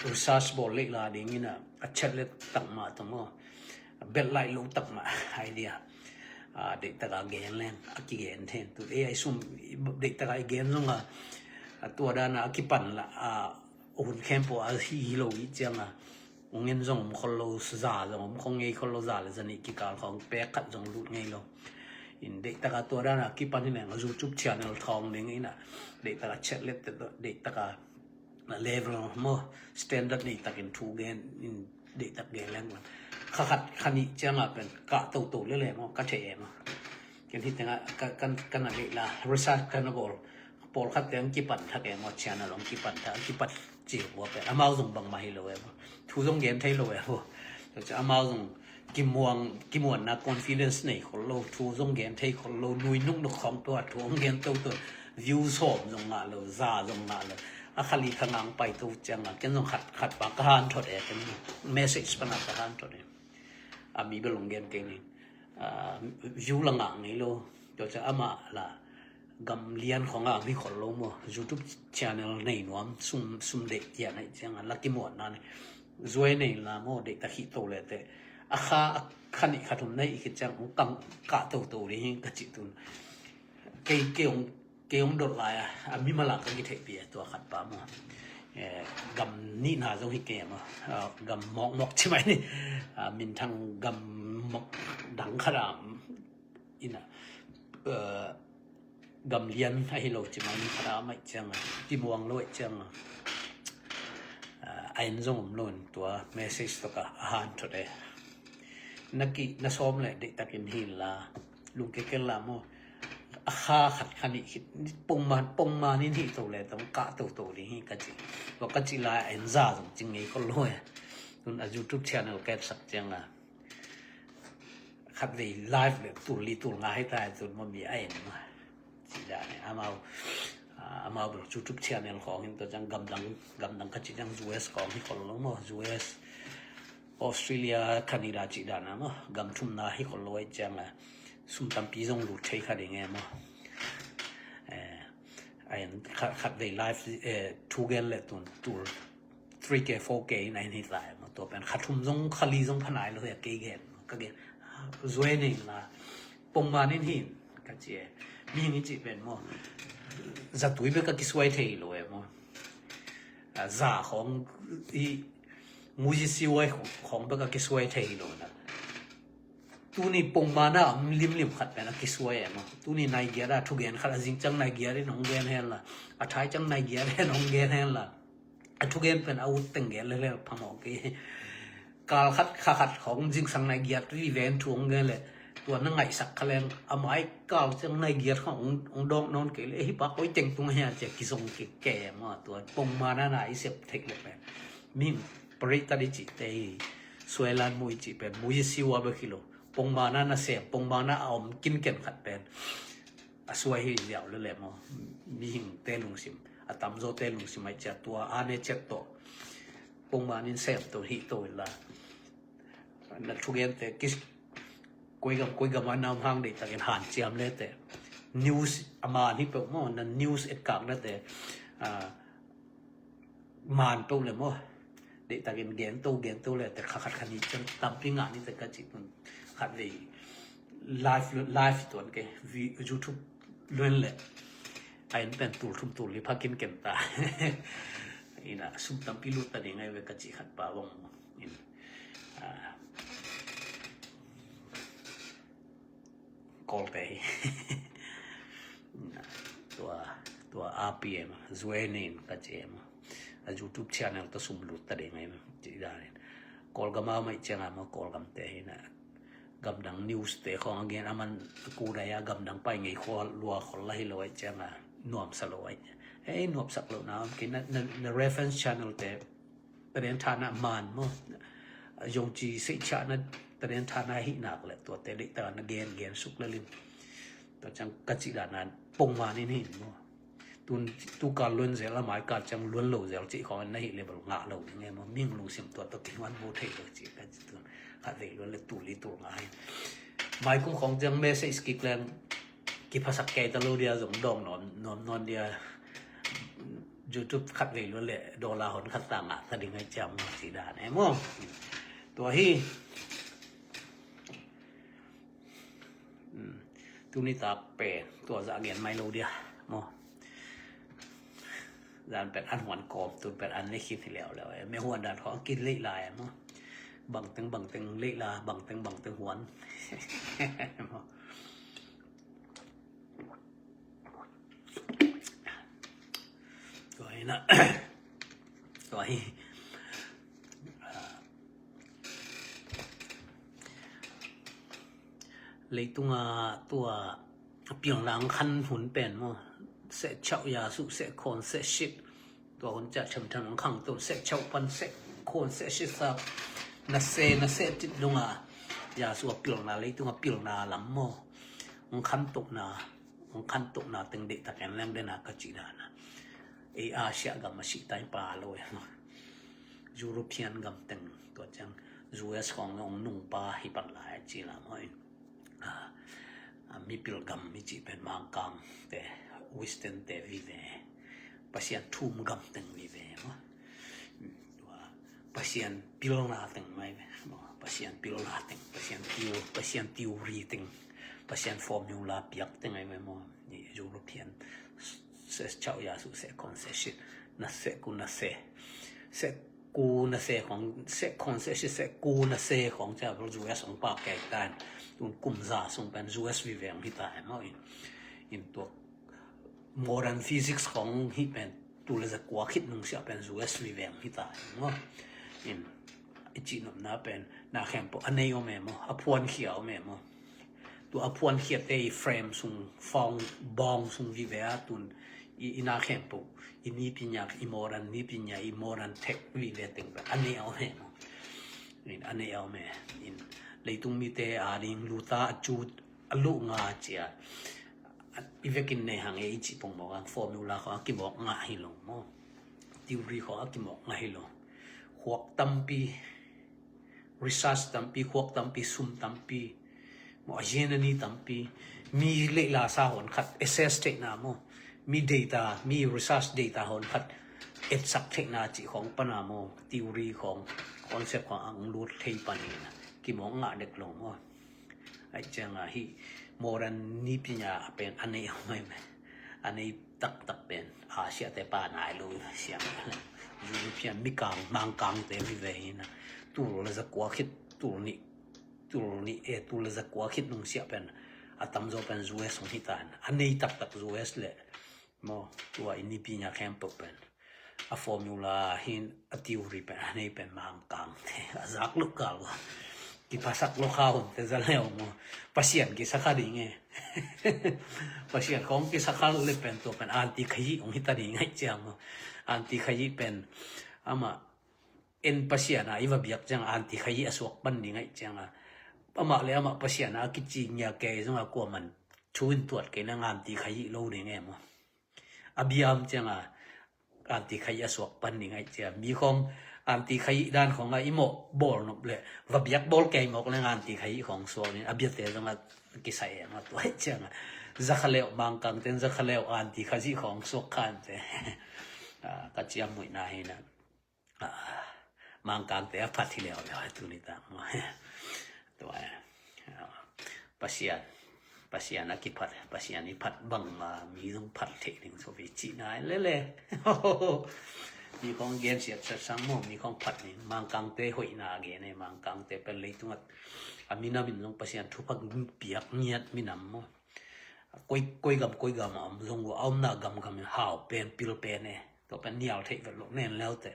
Research bawl leih la dingin a, a chat let tak mah tong aw. Belh laih lo tak mah idea. Ah, deih taka gen leng, a kigen then. Tu ei ai sum, deih taka i gen zonga, a tua dana a kipan la, a hun khempeuh a hi hi lo i cianga. Hong en zong om khol lo, za zong om khong ngei khol lo, za le za nih kikal khong pek khat zong lut ngei lo. In deih taka tua dana a kipan hi leng, a YouTube channel thawng ding ina. Deih taka chat let te, deih taka level maw, standard nei takin thu gen in deih tak gen leng. Kha khat kha nih cianga pen kah toto lele maw, ka thei e maw. Ken hi tenga ka, kan, kan a leih la, research kan a bawl. Pawlkhat te ang kipan thak e maw, channel ang kipan thak, kipat ci hua pen. Amau zong bangmah hi lo e maw. Thu zong gen thei lo e maw. Tua cia amau zong kimuang, kimuanna confidence nei khol lo, thu zong gen thei khol lo, nui nuknuk khawng tua, thu hong gen toto, view sawm zong ngah lo, za zong ngah lo. A kha li kha ngang pai to cianga, ken zong khat, khat pa ka han thot e, ken message pana ka han thot e. A mi bel hong gen kei ning. Ah, view la ngah ngei lo, tua cia amah la gam lian khong a mi khol lo maw, YouTube channel nei nuam, sum, sum deih kian aih cianga la kimuanna nei. Zuai nei la maw, deih ta khih to le te. A kha, a kha nih kha thum nei i khit ciang, hong kang kah toto ding hi ka cih tun. Kei, kei hong, kei hong dot lai a, a mi mala ka kitheihpih a tua khat pa maw. Eh, gam nihna zong hi kei maw. Ah, gam mawkmawk ci mai ni. Ah, minthang gam mawk dang khat a, ina, eh, gamlian ahi lo ci mai, khat a maih cianga, kimuang lo aih cianga, a en zong om lo in tua message tawh ka a han thot e. Na ki na sawm le deihtakin hi la, lungkekel la maw. A kha khat kha nih khit pongman pongman in hi to le tong kah toto ding hi ka ci. Tua ka ci lai a en za zong ci ngei ko lo e. Tun a YouTube channel ka etsak cianga khatvei live le tul li tul nga hita e, tun maw mi a en ma ci dan e. Amau amau bel YouTube channel khawng hin to ciang gamdang gamdang ka ci ciang U S khawng hi khol lo maw, U S, Australia, Canada ci dan a maw, gam thumna hi khol lo aih cianga sum tampi zong lut thei kha ding e maw. A en khatvei live thu gen le tun tul three K four K in a in hi lai maw. Tua pen kha thum zong kha li zong pha nai lo hi a kei gen maw, ka gen zuai ning la pongman in hin ka ci e. Mihing i cih pen maw zatui bek a kisuai thei lo e maw. Za khawng i muzi siwai khawng bek a kisuai thei lo na. Tuni pongman a om limlim khat pen a kisuai e maw. Tuni nai giat a thugen khat a zing ciang nai giat in hong gen hen la, a thai ciang nai giat hen hong gen hen la, a thugen pen a ut teng gen lelel phamawh kei. Kal khat kha khat khawng zingsang nai giat ri ven thu hong gen le tua na ngaihsak kha leng a mai kal ciang nai giat khawng hong dawk nawn kei le hi pa koi teng tung hia cia kizong kei ke maw. Tua pongman a na i sep thek le pen mihing pari tadi cih te hi. Suailan mu i cih pen mu i siwa bek hi lo. Pongman a na sem pongman a a om kinken khat pen a suai hi ziau le le maw. Mihing te lungsim a tamzaw te lungsim aih ciat tua a ne ciat tawh pongman in sem to hi to la. Na thugente kis koi gam koi gam a nam hang deihtakin hanciam le te news a man hi peuh maw, na news etkak na te man peuh le maw. Deihtakin gen to gen to le te kha khat kha ni ciang tampi ngah ni te ka cih tun khatvei live live tuan ke YouTube luan le a in pen tul thum tul li phakin ken ta. Ina sum tampi lut ta ding ai ve ka cih khat pa vong in. Kawlte hi. Tua tua R P M zuai nin ka ci em. A YouTube channel ta sum lut ta ding em ci danin. Kawlgam a maih cianga maw Kawlgamte hi na. Gamdang news te khawng a gen a man kudai a gamdang pai ngei khua lua khol la hi lo ai cianga nuamsa lo ai. Hei nuamsak lo na om kei na reference channel te. Tadenthan a man maw. Yongci seihchahna tadenthan a hih nak le tuate deihtak na gen gen suk le lim. Tua ciang ka cih dan a pongman in hin maw. Tun tukal luan zel a maikal ciang luan lo zel cih khawng na hih le bal ngah lo ding e maw. Ming lungsim tua tawh kiluan bo thei lo cih ka cih tun khatvei luan le tul li tul nga hin. Maikum khawng ciang message kik leng kiphasak kei ta lo dia zong dawng nuam nuam nuam dia. YouTube khatvei lua le dollar hon khat ta ngah ta ding ai ciam maw ci dan e maw. Tua hi. Tuni tak pen tua zah gen mai lo dia maw. Zan pen an huan kawm tun pen an le khin hi leo leo e me huan dan khawng kin leih lai e maw. Bangteng bangteng leih la bangteng bangteng huan. Tua hi na tua hi. Leitunga tua pilna ang khan hun pen maw. Seh chauh ya su seh khon seh shit. Tua hun ciah thiamthiam ang khang tun seh chauh pan seh khon seh shit sa. Na se na se tit dunga ya su a pilna leitunga pilna lam maw. Ang khan tukna ang khan tukna teng deihtak en leng dena ka cih dana. Ei Asia gam a sihtai pa lo e maw. European gam teng tua ciang U S khawng ong nungpa hi pan lai a ci la maw. Mipil gam mi cih pen Mangkang te Western te vive. Pasian thum gam teng vive maw. Tua Pasian pilna teng mai ve maw. Pasian pilna teng Pasian tiu Pasian theory teng Pasian formula piak teng ai ve maw. European se chau ya su se concession na se ku na se se ku na se khong se concession se ku na se khong cha U S ong pa kei tan tun kum za sung pen U S vive ong hi ta maw in in tua modern physics khawng hih pen tul le zakua khit nungsiah pen US vive hong hi ta hi maw. In i cihnopna pen na khempeuh a nei om e maw, a phuankhia om e maw. Tua a phuankhiate i frame sung, fawng bawng sung vive a tun i, i na khempeuh i nipinya, i modern nipinya, i modern tech vive teng pen a nei a om e maw. In a nei a om e. In leitung mite a ding luta a cu a luh nga cia i vekin nei hang e i cih pongmawk ang, formula khawng a kimawk ngah hi lo maw. Theory khawng a kimawk ngah hi lo. Khuak tampi, research tampi, khuak tampi, sum tampi maw, a yen a ni tampi, mi leila sa hon khat assess theihna maw, mi data, mi research data hon khat etsak theihna cih khawng pana maw, theory khawng, concept khawng ang lut thei panin kimawk ngah dek lo maw. Ai cianga hih modern nipinya pen a nei a om e maw. A nei taktak pen Asia te pa nai lo siang. European mikang mangkangte vive hina. Tul le zakua khit, tul nih, tul nih e tul le zakua khit nungsiah pen a tamzaw pen US hong hi ta hina. A nei taktak US le maw, tua i nipinya khempeuh pen a formula hin a theory pen a nei pen mangkangte a zak lo kal lo. Kiphasak lo kha hunte za leu maw. Pasian kisakha ding e. Pasian khawng kisakha le pen tua pen anti khayi hong hi ta ding ai ciang maw. Anti khayi pen ama en Pasian a i va biak cianga anti khayi a suak pan ding ai cianga. Amah le amah Pasian a kici ngia kei zonga kuaman thu in tuat kei nang anti khayi lo ding e maw. A biam cianga anti khayi a suak pan ding ai cia. Mi khawng anti khayi dan khawng a i mawh bawl nop le va biak bawl kei mawk le anti khayi khawng suak ding a biate zonga kisai e maw tua ai cianga. Zakhaleu mangkangten zakhaleu anti khayi khawng suak khante. Ka ciam muihna hina. Mangkangte a phat hi leuleu a tuni tang maw. Tua e. Pasian, Pasian a kiphat, Pasian i phat bangma mi zong phat theih ding so vi cihna lele. Mi khawng gensiat satsang maw, mi khawng phat ding. Mangkangte hoihna gen e, mangkangte pen leitungat a minamin zong Pasian thupha piak ngiat minam maw. Koi, koi gam, koi gam a om zong uh a omna gamgam in hau pen pil pen e. Tua pen nial theih vet loh nen leute.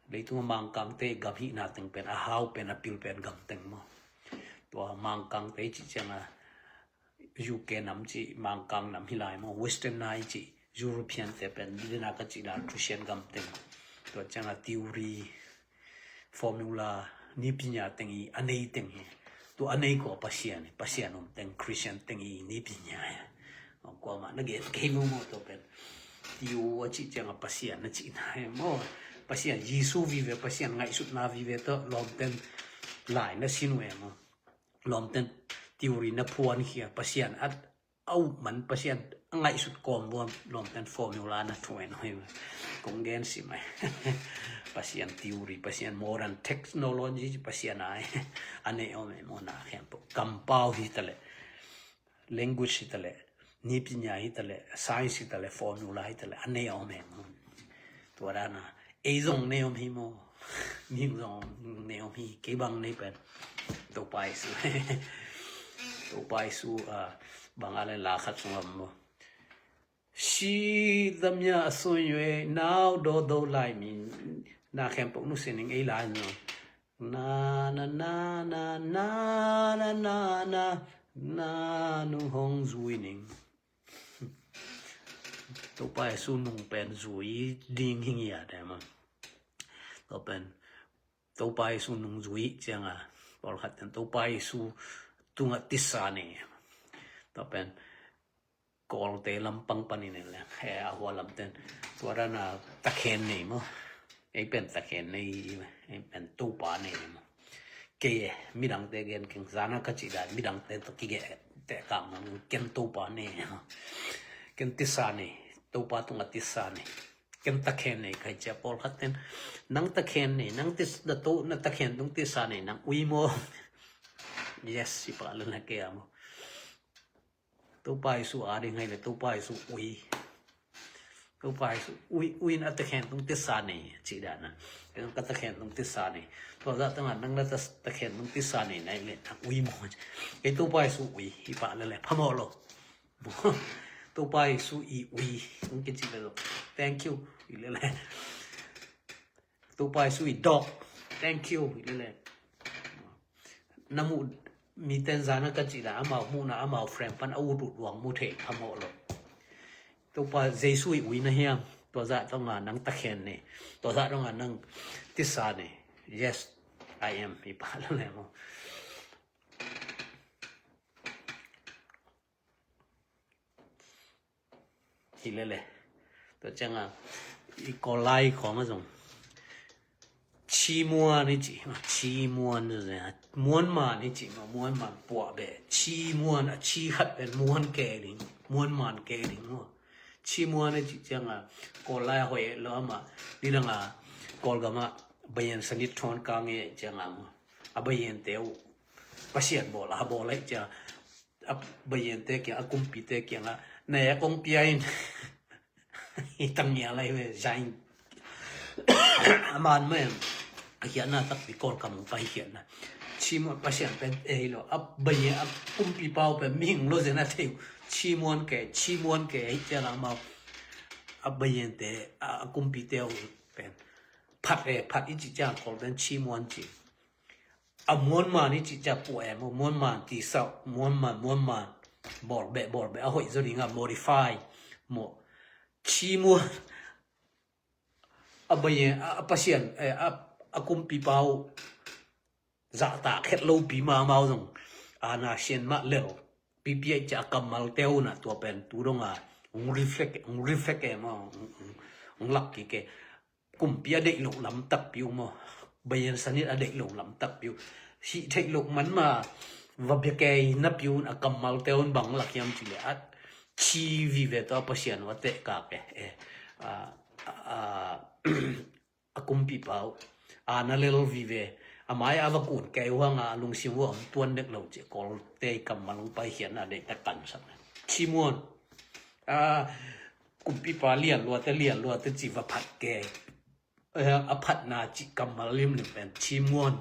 Leitung a mangkangte gam hihna teng pen a hau pen a pil pen gam teng maw. Tua mangkangte i cih cianga UK nam cih mangkang nam hi lai maw, Western na i cih European te pen dina ka cih dan Christian gam teng. Tua cianga theory, formula, nipinya teng i a nei teng hi. Tua a nei kua Pasian hi, Pasian om teng Christian teng i nipinya hi. Kuamah na gen kei mu maw tua pen. Tiu a cih cianga Pasian na cihna hi maw. Pasian Jesu vive, Pasian ngaihsutna vive tawh lawmten lai na sin uh e maw. Lawmten theory na phuankhia Pasian at a up man Pasian a ngaihsut kawm buam lawmten formula na thuai nuai. Kong gen si mai. Pasian theory, Pasian modern technology, Pasian ai a nei om e maw na khempeuh. Kampau hi ta le, language hi ta le, nipinya hi ta le, science hi ta le, formula hi ta le, a nei om e maw. Tua dana ei zong nei om hi maw. Ning zong nei om hi, kei bang nei pen Topa Jesu. Topa Jesu bang a le la khat sung om maw. Si dam ya soi yue nau do do lai min na khempeuh nu sining ei lai no. Na na na na na na na na na nu hong zui ning. Topa Jesu nung pen zui ding hi ngiat e maw. Tua pen Topa Jesu nung zui cianga pawlkhat ten Topa Jesu tunga tisa nei. Tua pen Kawlte lampang panin en leng he a hua lamten tua dana takhen nei maw. Ei pen takhen nei, ei pen Topa nei maw. Kei e midangte gen keng zana ka cih dan midangte tawh kigeh teh kang mang ken Topa nei maw. Ken tisa nei, Topa tunga tisa nei. Ken takhen nei kai cia pawlkhat ten nang takhen nei, nang tis na to na takhen tung tisa nei nang ui maw. Yes, si pa lana kei a maw. Topa Jesu a ding hai le Topa Jesu ui. Topa Jesu ui, ui na takhen tung tisa nei cih dana. Ka takhen tung tisa nei. Tua za tanga nang na takhen tung tisa nei nai le nang ui maw. Kei Topa Jesu ui hi pa lele phamawh lo. Topa Jesu i ui, hong kici le lo. Thank you. Hi lele. Topa Jesu i dog. Thank you. Hi lele. Na muh miten zana ka cih dan amau muhna amau frame pan a ut ut uang mu thei phamawh lo. Topa Jesu i ui na hiam? Tua zah dong a nang takhen ni. Tua zah dong a nang tisa ni. Yes, I am. Hi pa lo le mo. Hi lele. Tua ciang a i Kawl lai khawng a zong Chi Muan i ci, Chi Muan, Muan Man i ci, Muan Man puah beh, Chi Muan a chi khat pen Muan ke ding, Muan Man ke ding maw. Chi Muan i ci ciang a Kawl lai a hoih lo ama, ni dang a Kawl gam a Bayan Sanit thawn kang e ciang a maw. A Bayan te uh Pasian bawl a bawl lai ciang a Bayan te kiang a kumpite kiang a na e kong pia in. Hi tang nia lai ve zain. A man mai a khiatna takpi Kawl kam pai khiatna. Chi Muan Pasian pen e hi lo. A Bayan a kumpipa uh pen mihing lo zena thei uh. Chi Muan ke, Chi Muan ke hi ciang a mau. A Bayan te a kumpite uh pen phat e, phat i ci ciang Kawl pen Chi Muan ci. A Muan Man i ci ciang puah e maw, Muan Man ti sau, Muan Man, Muan Man. Bawl beh, bawl beh a hoih zaw ding a modify maw. Chi Muan a Bayan a, a Pasian, eh, a, a kumpipa uh zahtak het lopi mahmah uh zong a na sian mah lel pipi a i ci a kammalte uh na tua pen tu dong a hong reflect, hong reflect e maw, hong, hong, hong lak kik e. Kumpi a deih loh lam takpi uh maw. Bayan Sanit a deih loh lam takpi uh. Hih theih loh man ma va bia kei napi un a kammalte un bang lak hiam ci le at chi vive tawh a Pasian uh a tehkak e. Eh, a, a, a, a kumpipa uh a na lel vive. A mai a va kun kei uh hang a lungsim uh a om tuan dek lo ci Kawlte i kammal hong paikhiatna deih ta kansak. Chi Muan. A kumpipa lian luate, lian luate ci va phat kei. Eh, a phatna ci kammal limlim pen Chi Muan.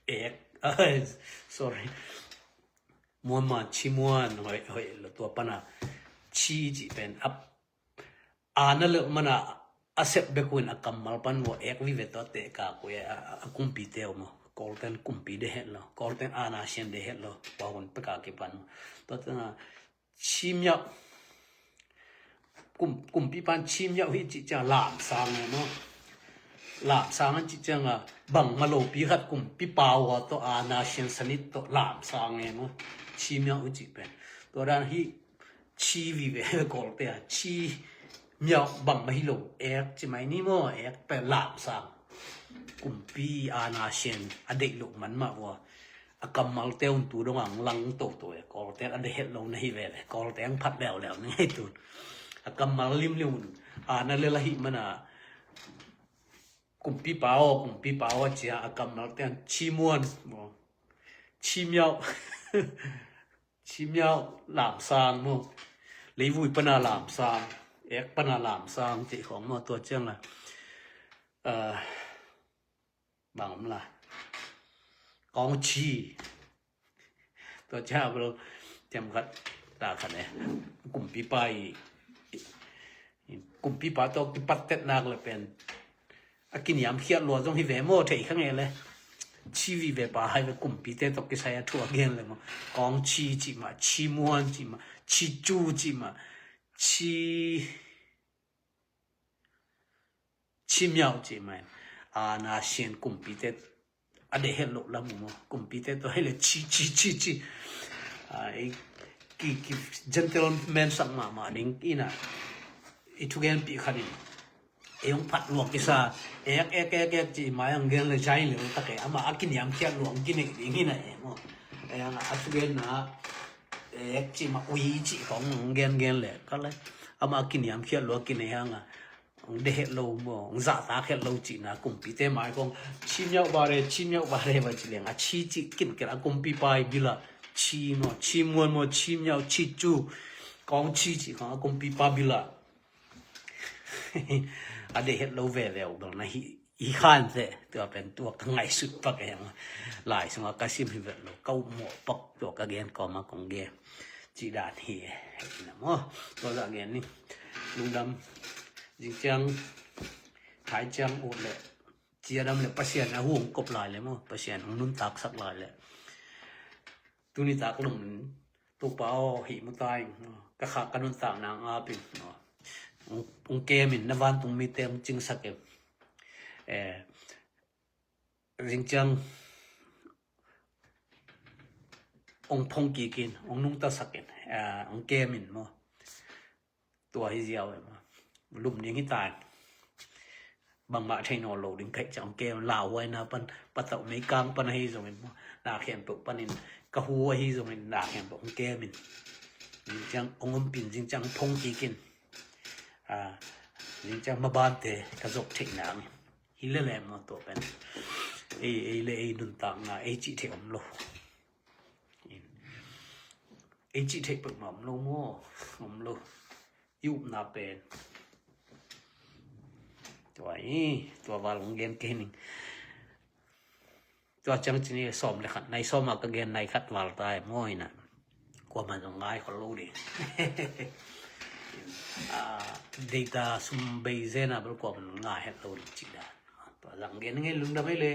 Ek. Sorry. Muan Man, Chi Muan, hoih, hoih lo tua pana. Chi ci pen a, a na lel mana a sep bek un a kammal pan vua ek vive tua tehkak uh e a, a, a kumpite uh maw. Kawlten kumpi deih het lo. Kawlten a na sian deih het lo. Tua hun peka kipan maw. Tua tena Chi Miau. Kum, kumpipan Chi Miau hi ci ciang lamsang e maw. Lamsang an ci ciang a bangmah lopi khat kumpipa uh a tawh a na sian sanit tawh lamsang e maw. Chi Miau hi ci pen. Tua dan hi chi vive Kawlte a Chi Miau bangmah hi lo ek ci mai ni maw, ek pen lamsang. Kumpi a na sian a deih loh man mah uh a. A kammalte un tu dong ang lang toto e. Kawlten a deih het lo na hi veve. Kawlten phat leuleu ni ngai tun. A kammal limlim un a na lel ahih mana kumpipa aw, kumpipa aw a cia a kammalte an Chi Muan maw. Chi Miau. Chi Miau lamsang maw. Leivui pana lamsang. Ek pana lamsang cih khawng maw tua ciang a. Ah, bang om la. Kawng Chi. Tua ciang a bel ciam khat ta khat e. Kumpipa i, i, kumpipa tawh kipat tet nak le pen a kiniamkhiat lua zong hi ve maw thei kha nge le. Chi vive pa hai ve kumpite tawh kisai a thu a gen le maw. Kawng Chi cih mah, Chi Muan cih mah, Chi Cu cih mah, Chi Chi Miau cih mah in. A na sian kumpite a deih het loh lam uh maw. Kumpite tawh hei le chi, chi, chi, chi. A, i, ki, ki gentleman sak mahmah ding ina. I thugenpih khat in. Ei hong phat luang kisa. Ek, ek, ek, ek cih mai ang gen le zai le tak e. Ama a kiniamkhiat luang kinei ding hina e maw. Ei ang a thugenna. Ek cih ma ui cih khawng ang gen gen le. Ka le. Ama a kiniamkhiat luang kinei hang a. Ang deih het lo maw, ang zahtak het lo cihna kumpite mai kong Chi Miau bare, Chi Miau bare va ci leng a chi cih kinkel a kumpipa i bila. Chi maw, Chi Muan maw, Chi Miau, Chi Cu. Kawng Chi cih kong a kumpipa bila. A deih het lo veve uh bel na hi, hi khan te, tua pen tua ka ngaihsut pak e hang. Lai sunga ka sim hi vet lo, ka upmawh pak tua ka gen kawma kong gen. Cih dan hi e. Hei na maw. Tua zah gen ni. Lungdam. Zing ciang, hai ciang ut leh, ciadam leh Pasian a hu hong kop lai leh maw, Pasian hong nuntaksak lai leh, tuni tak lum in, Topa aw, hih mu ta in, ka khak ka nuntakna ngap in, hong, hong kem in, na vantung mite hong cingsak in. Eh, zing ciang hong phong kik in, hong nungtasak in, eh, hong kem in maw. Tua hi ziau e maw. Lum ding hi ta in. Bangmah thei nawn lo ding ka hih ciang hong kem, lauhuaina pan, patauh meikang pan ahi zongin maw, na khempeuh panin, ka hu ahi zongin na khempeuh hong kem in. Zing ciang hong ompih in, zing ciang hong phong kik in. Ah, zing ciang mabante ka zop theih nang hi lel e maw, tua pen. Ei, ei le ei nuntakna, ei cih theih om lo. Ei cih theih peuhmah om lo maw, om lo. I upna pen. Tua hi, tua val hong gen kei ning. Tua ciang ci ni, sawm le khat, nai sawm a ka gen nai khat val ta e maw, hi na. Kuamah zong ngai khol lo ding. Ah, deita sum bei zen a bel kuamah zong ngai het lo ding cih dan. Tua zang gen ngei, lungdam ei le.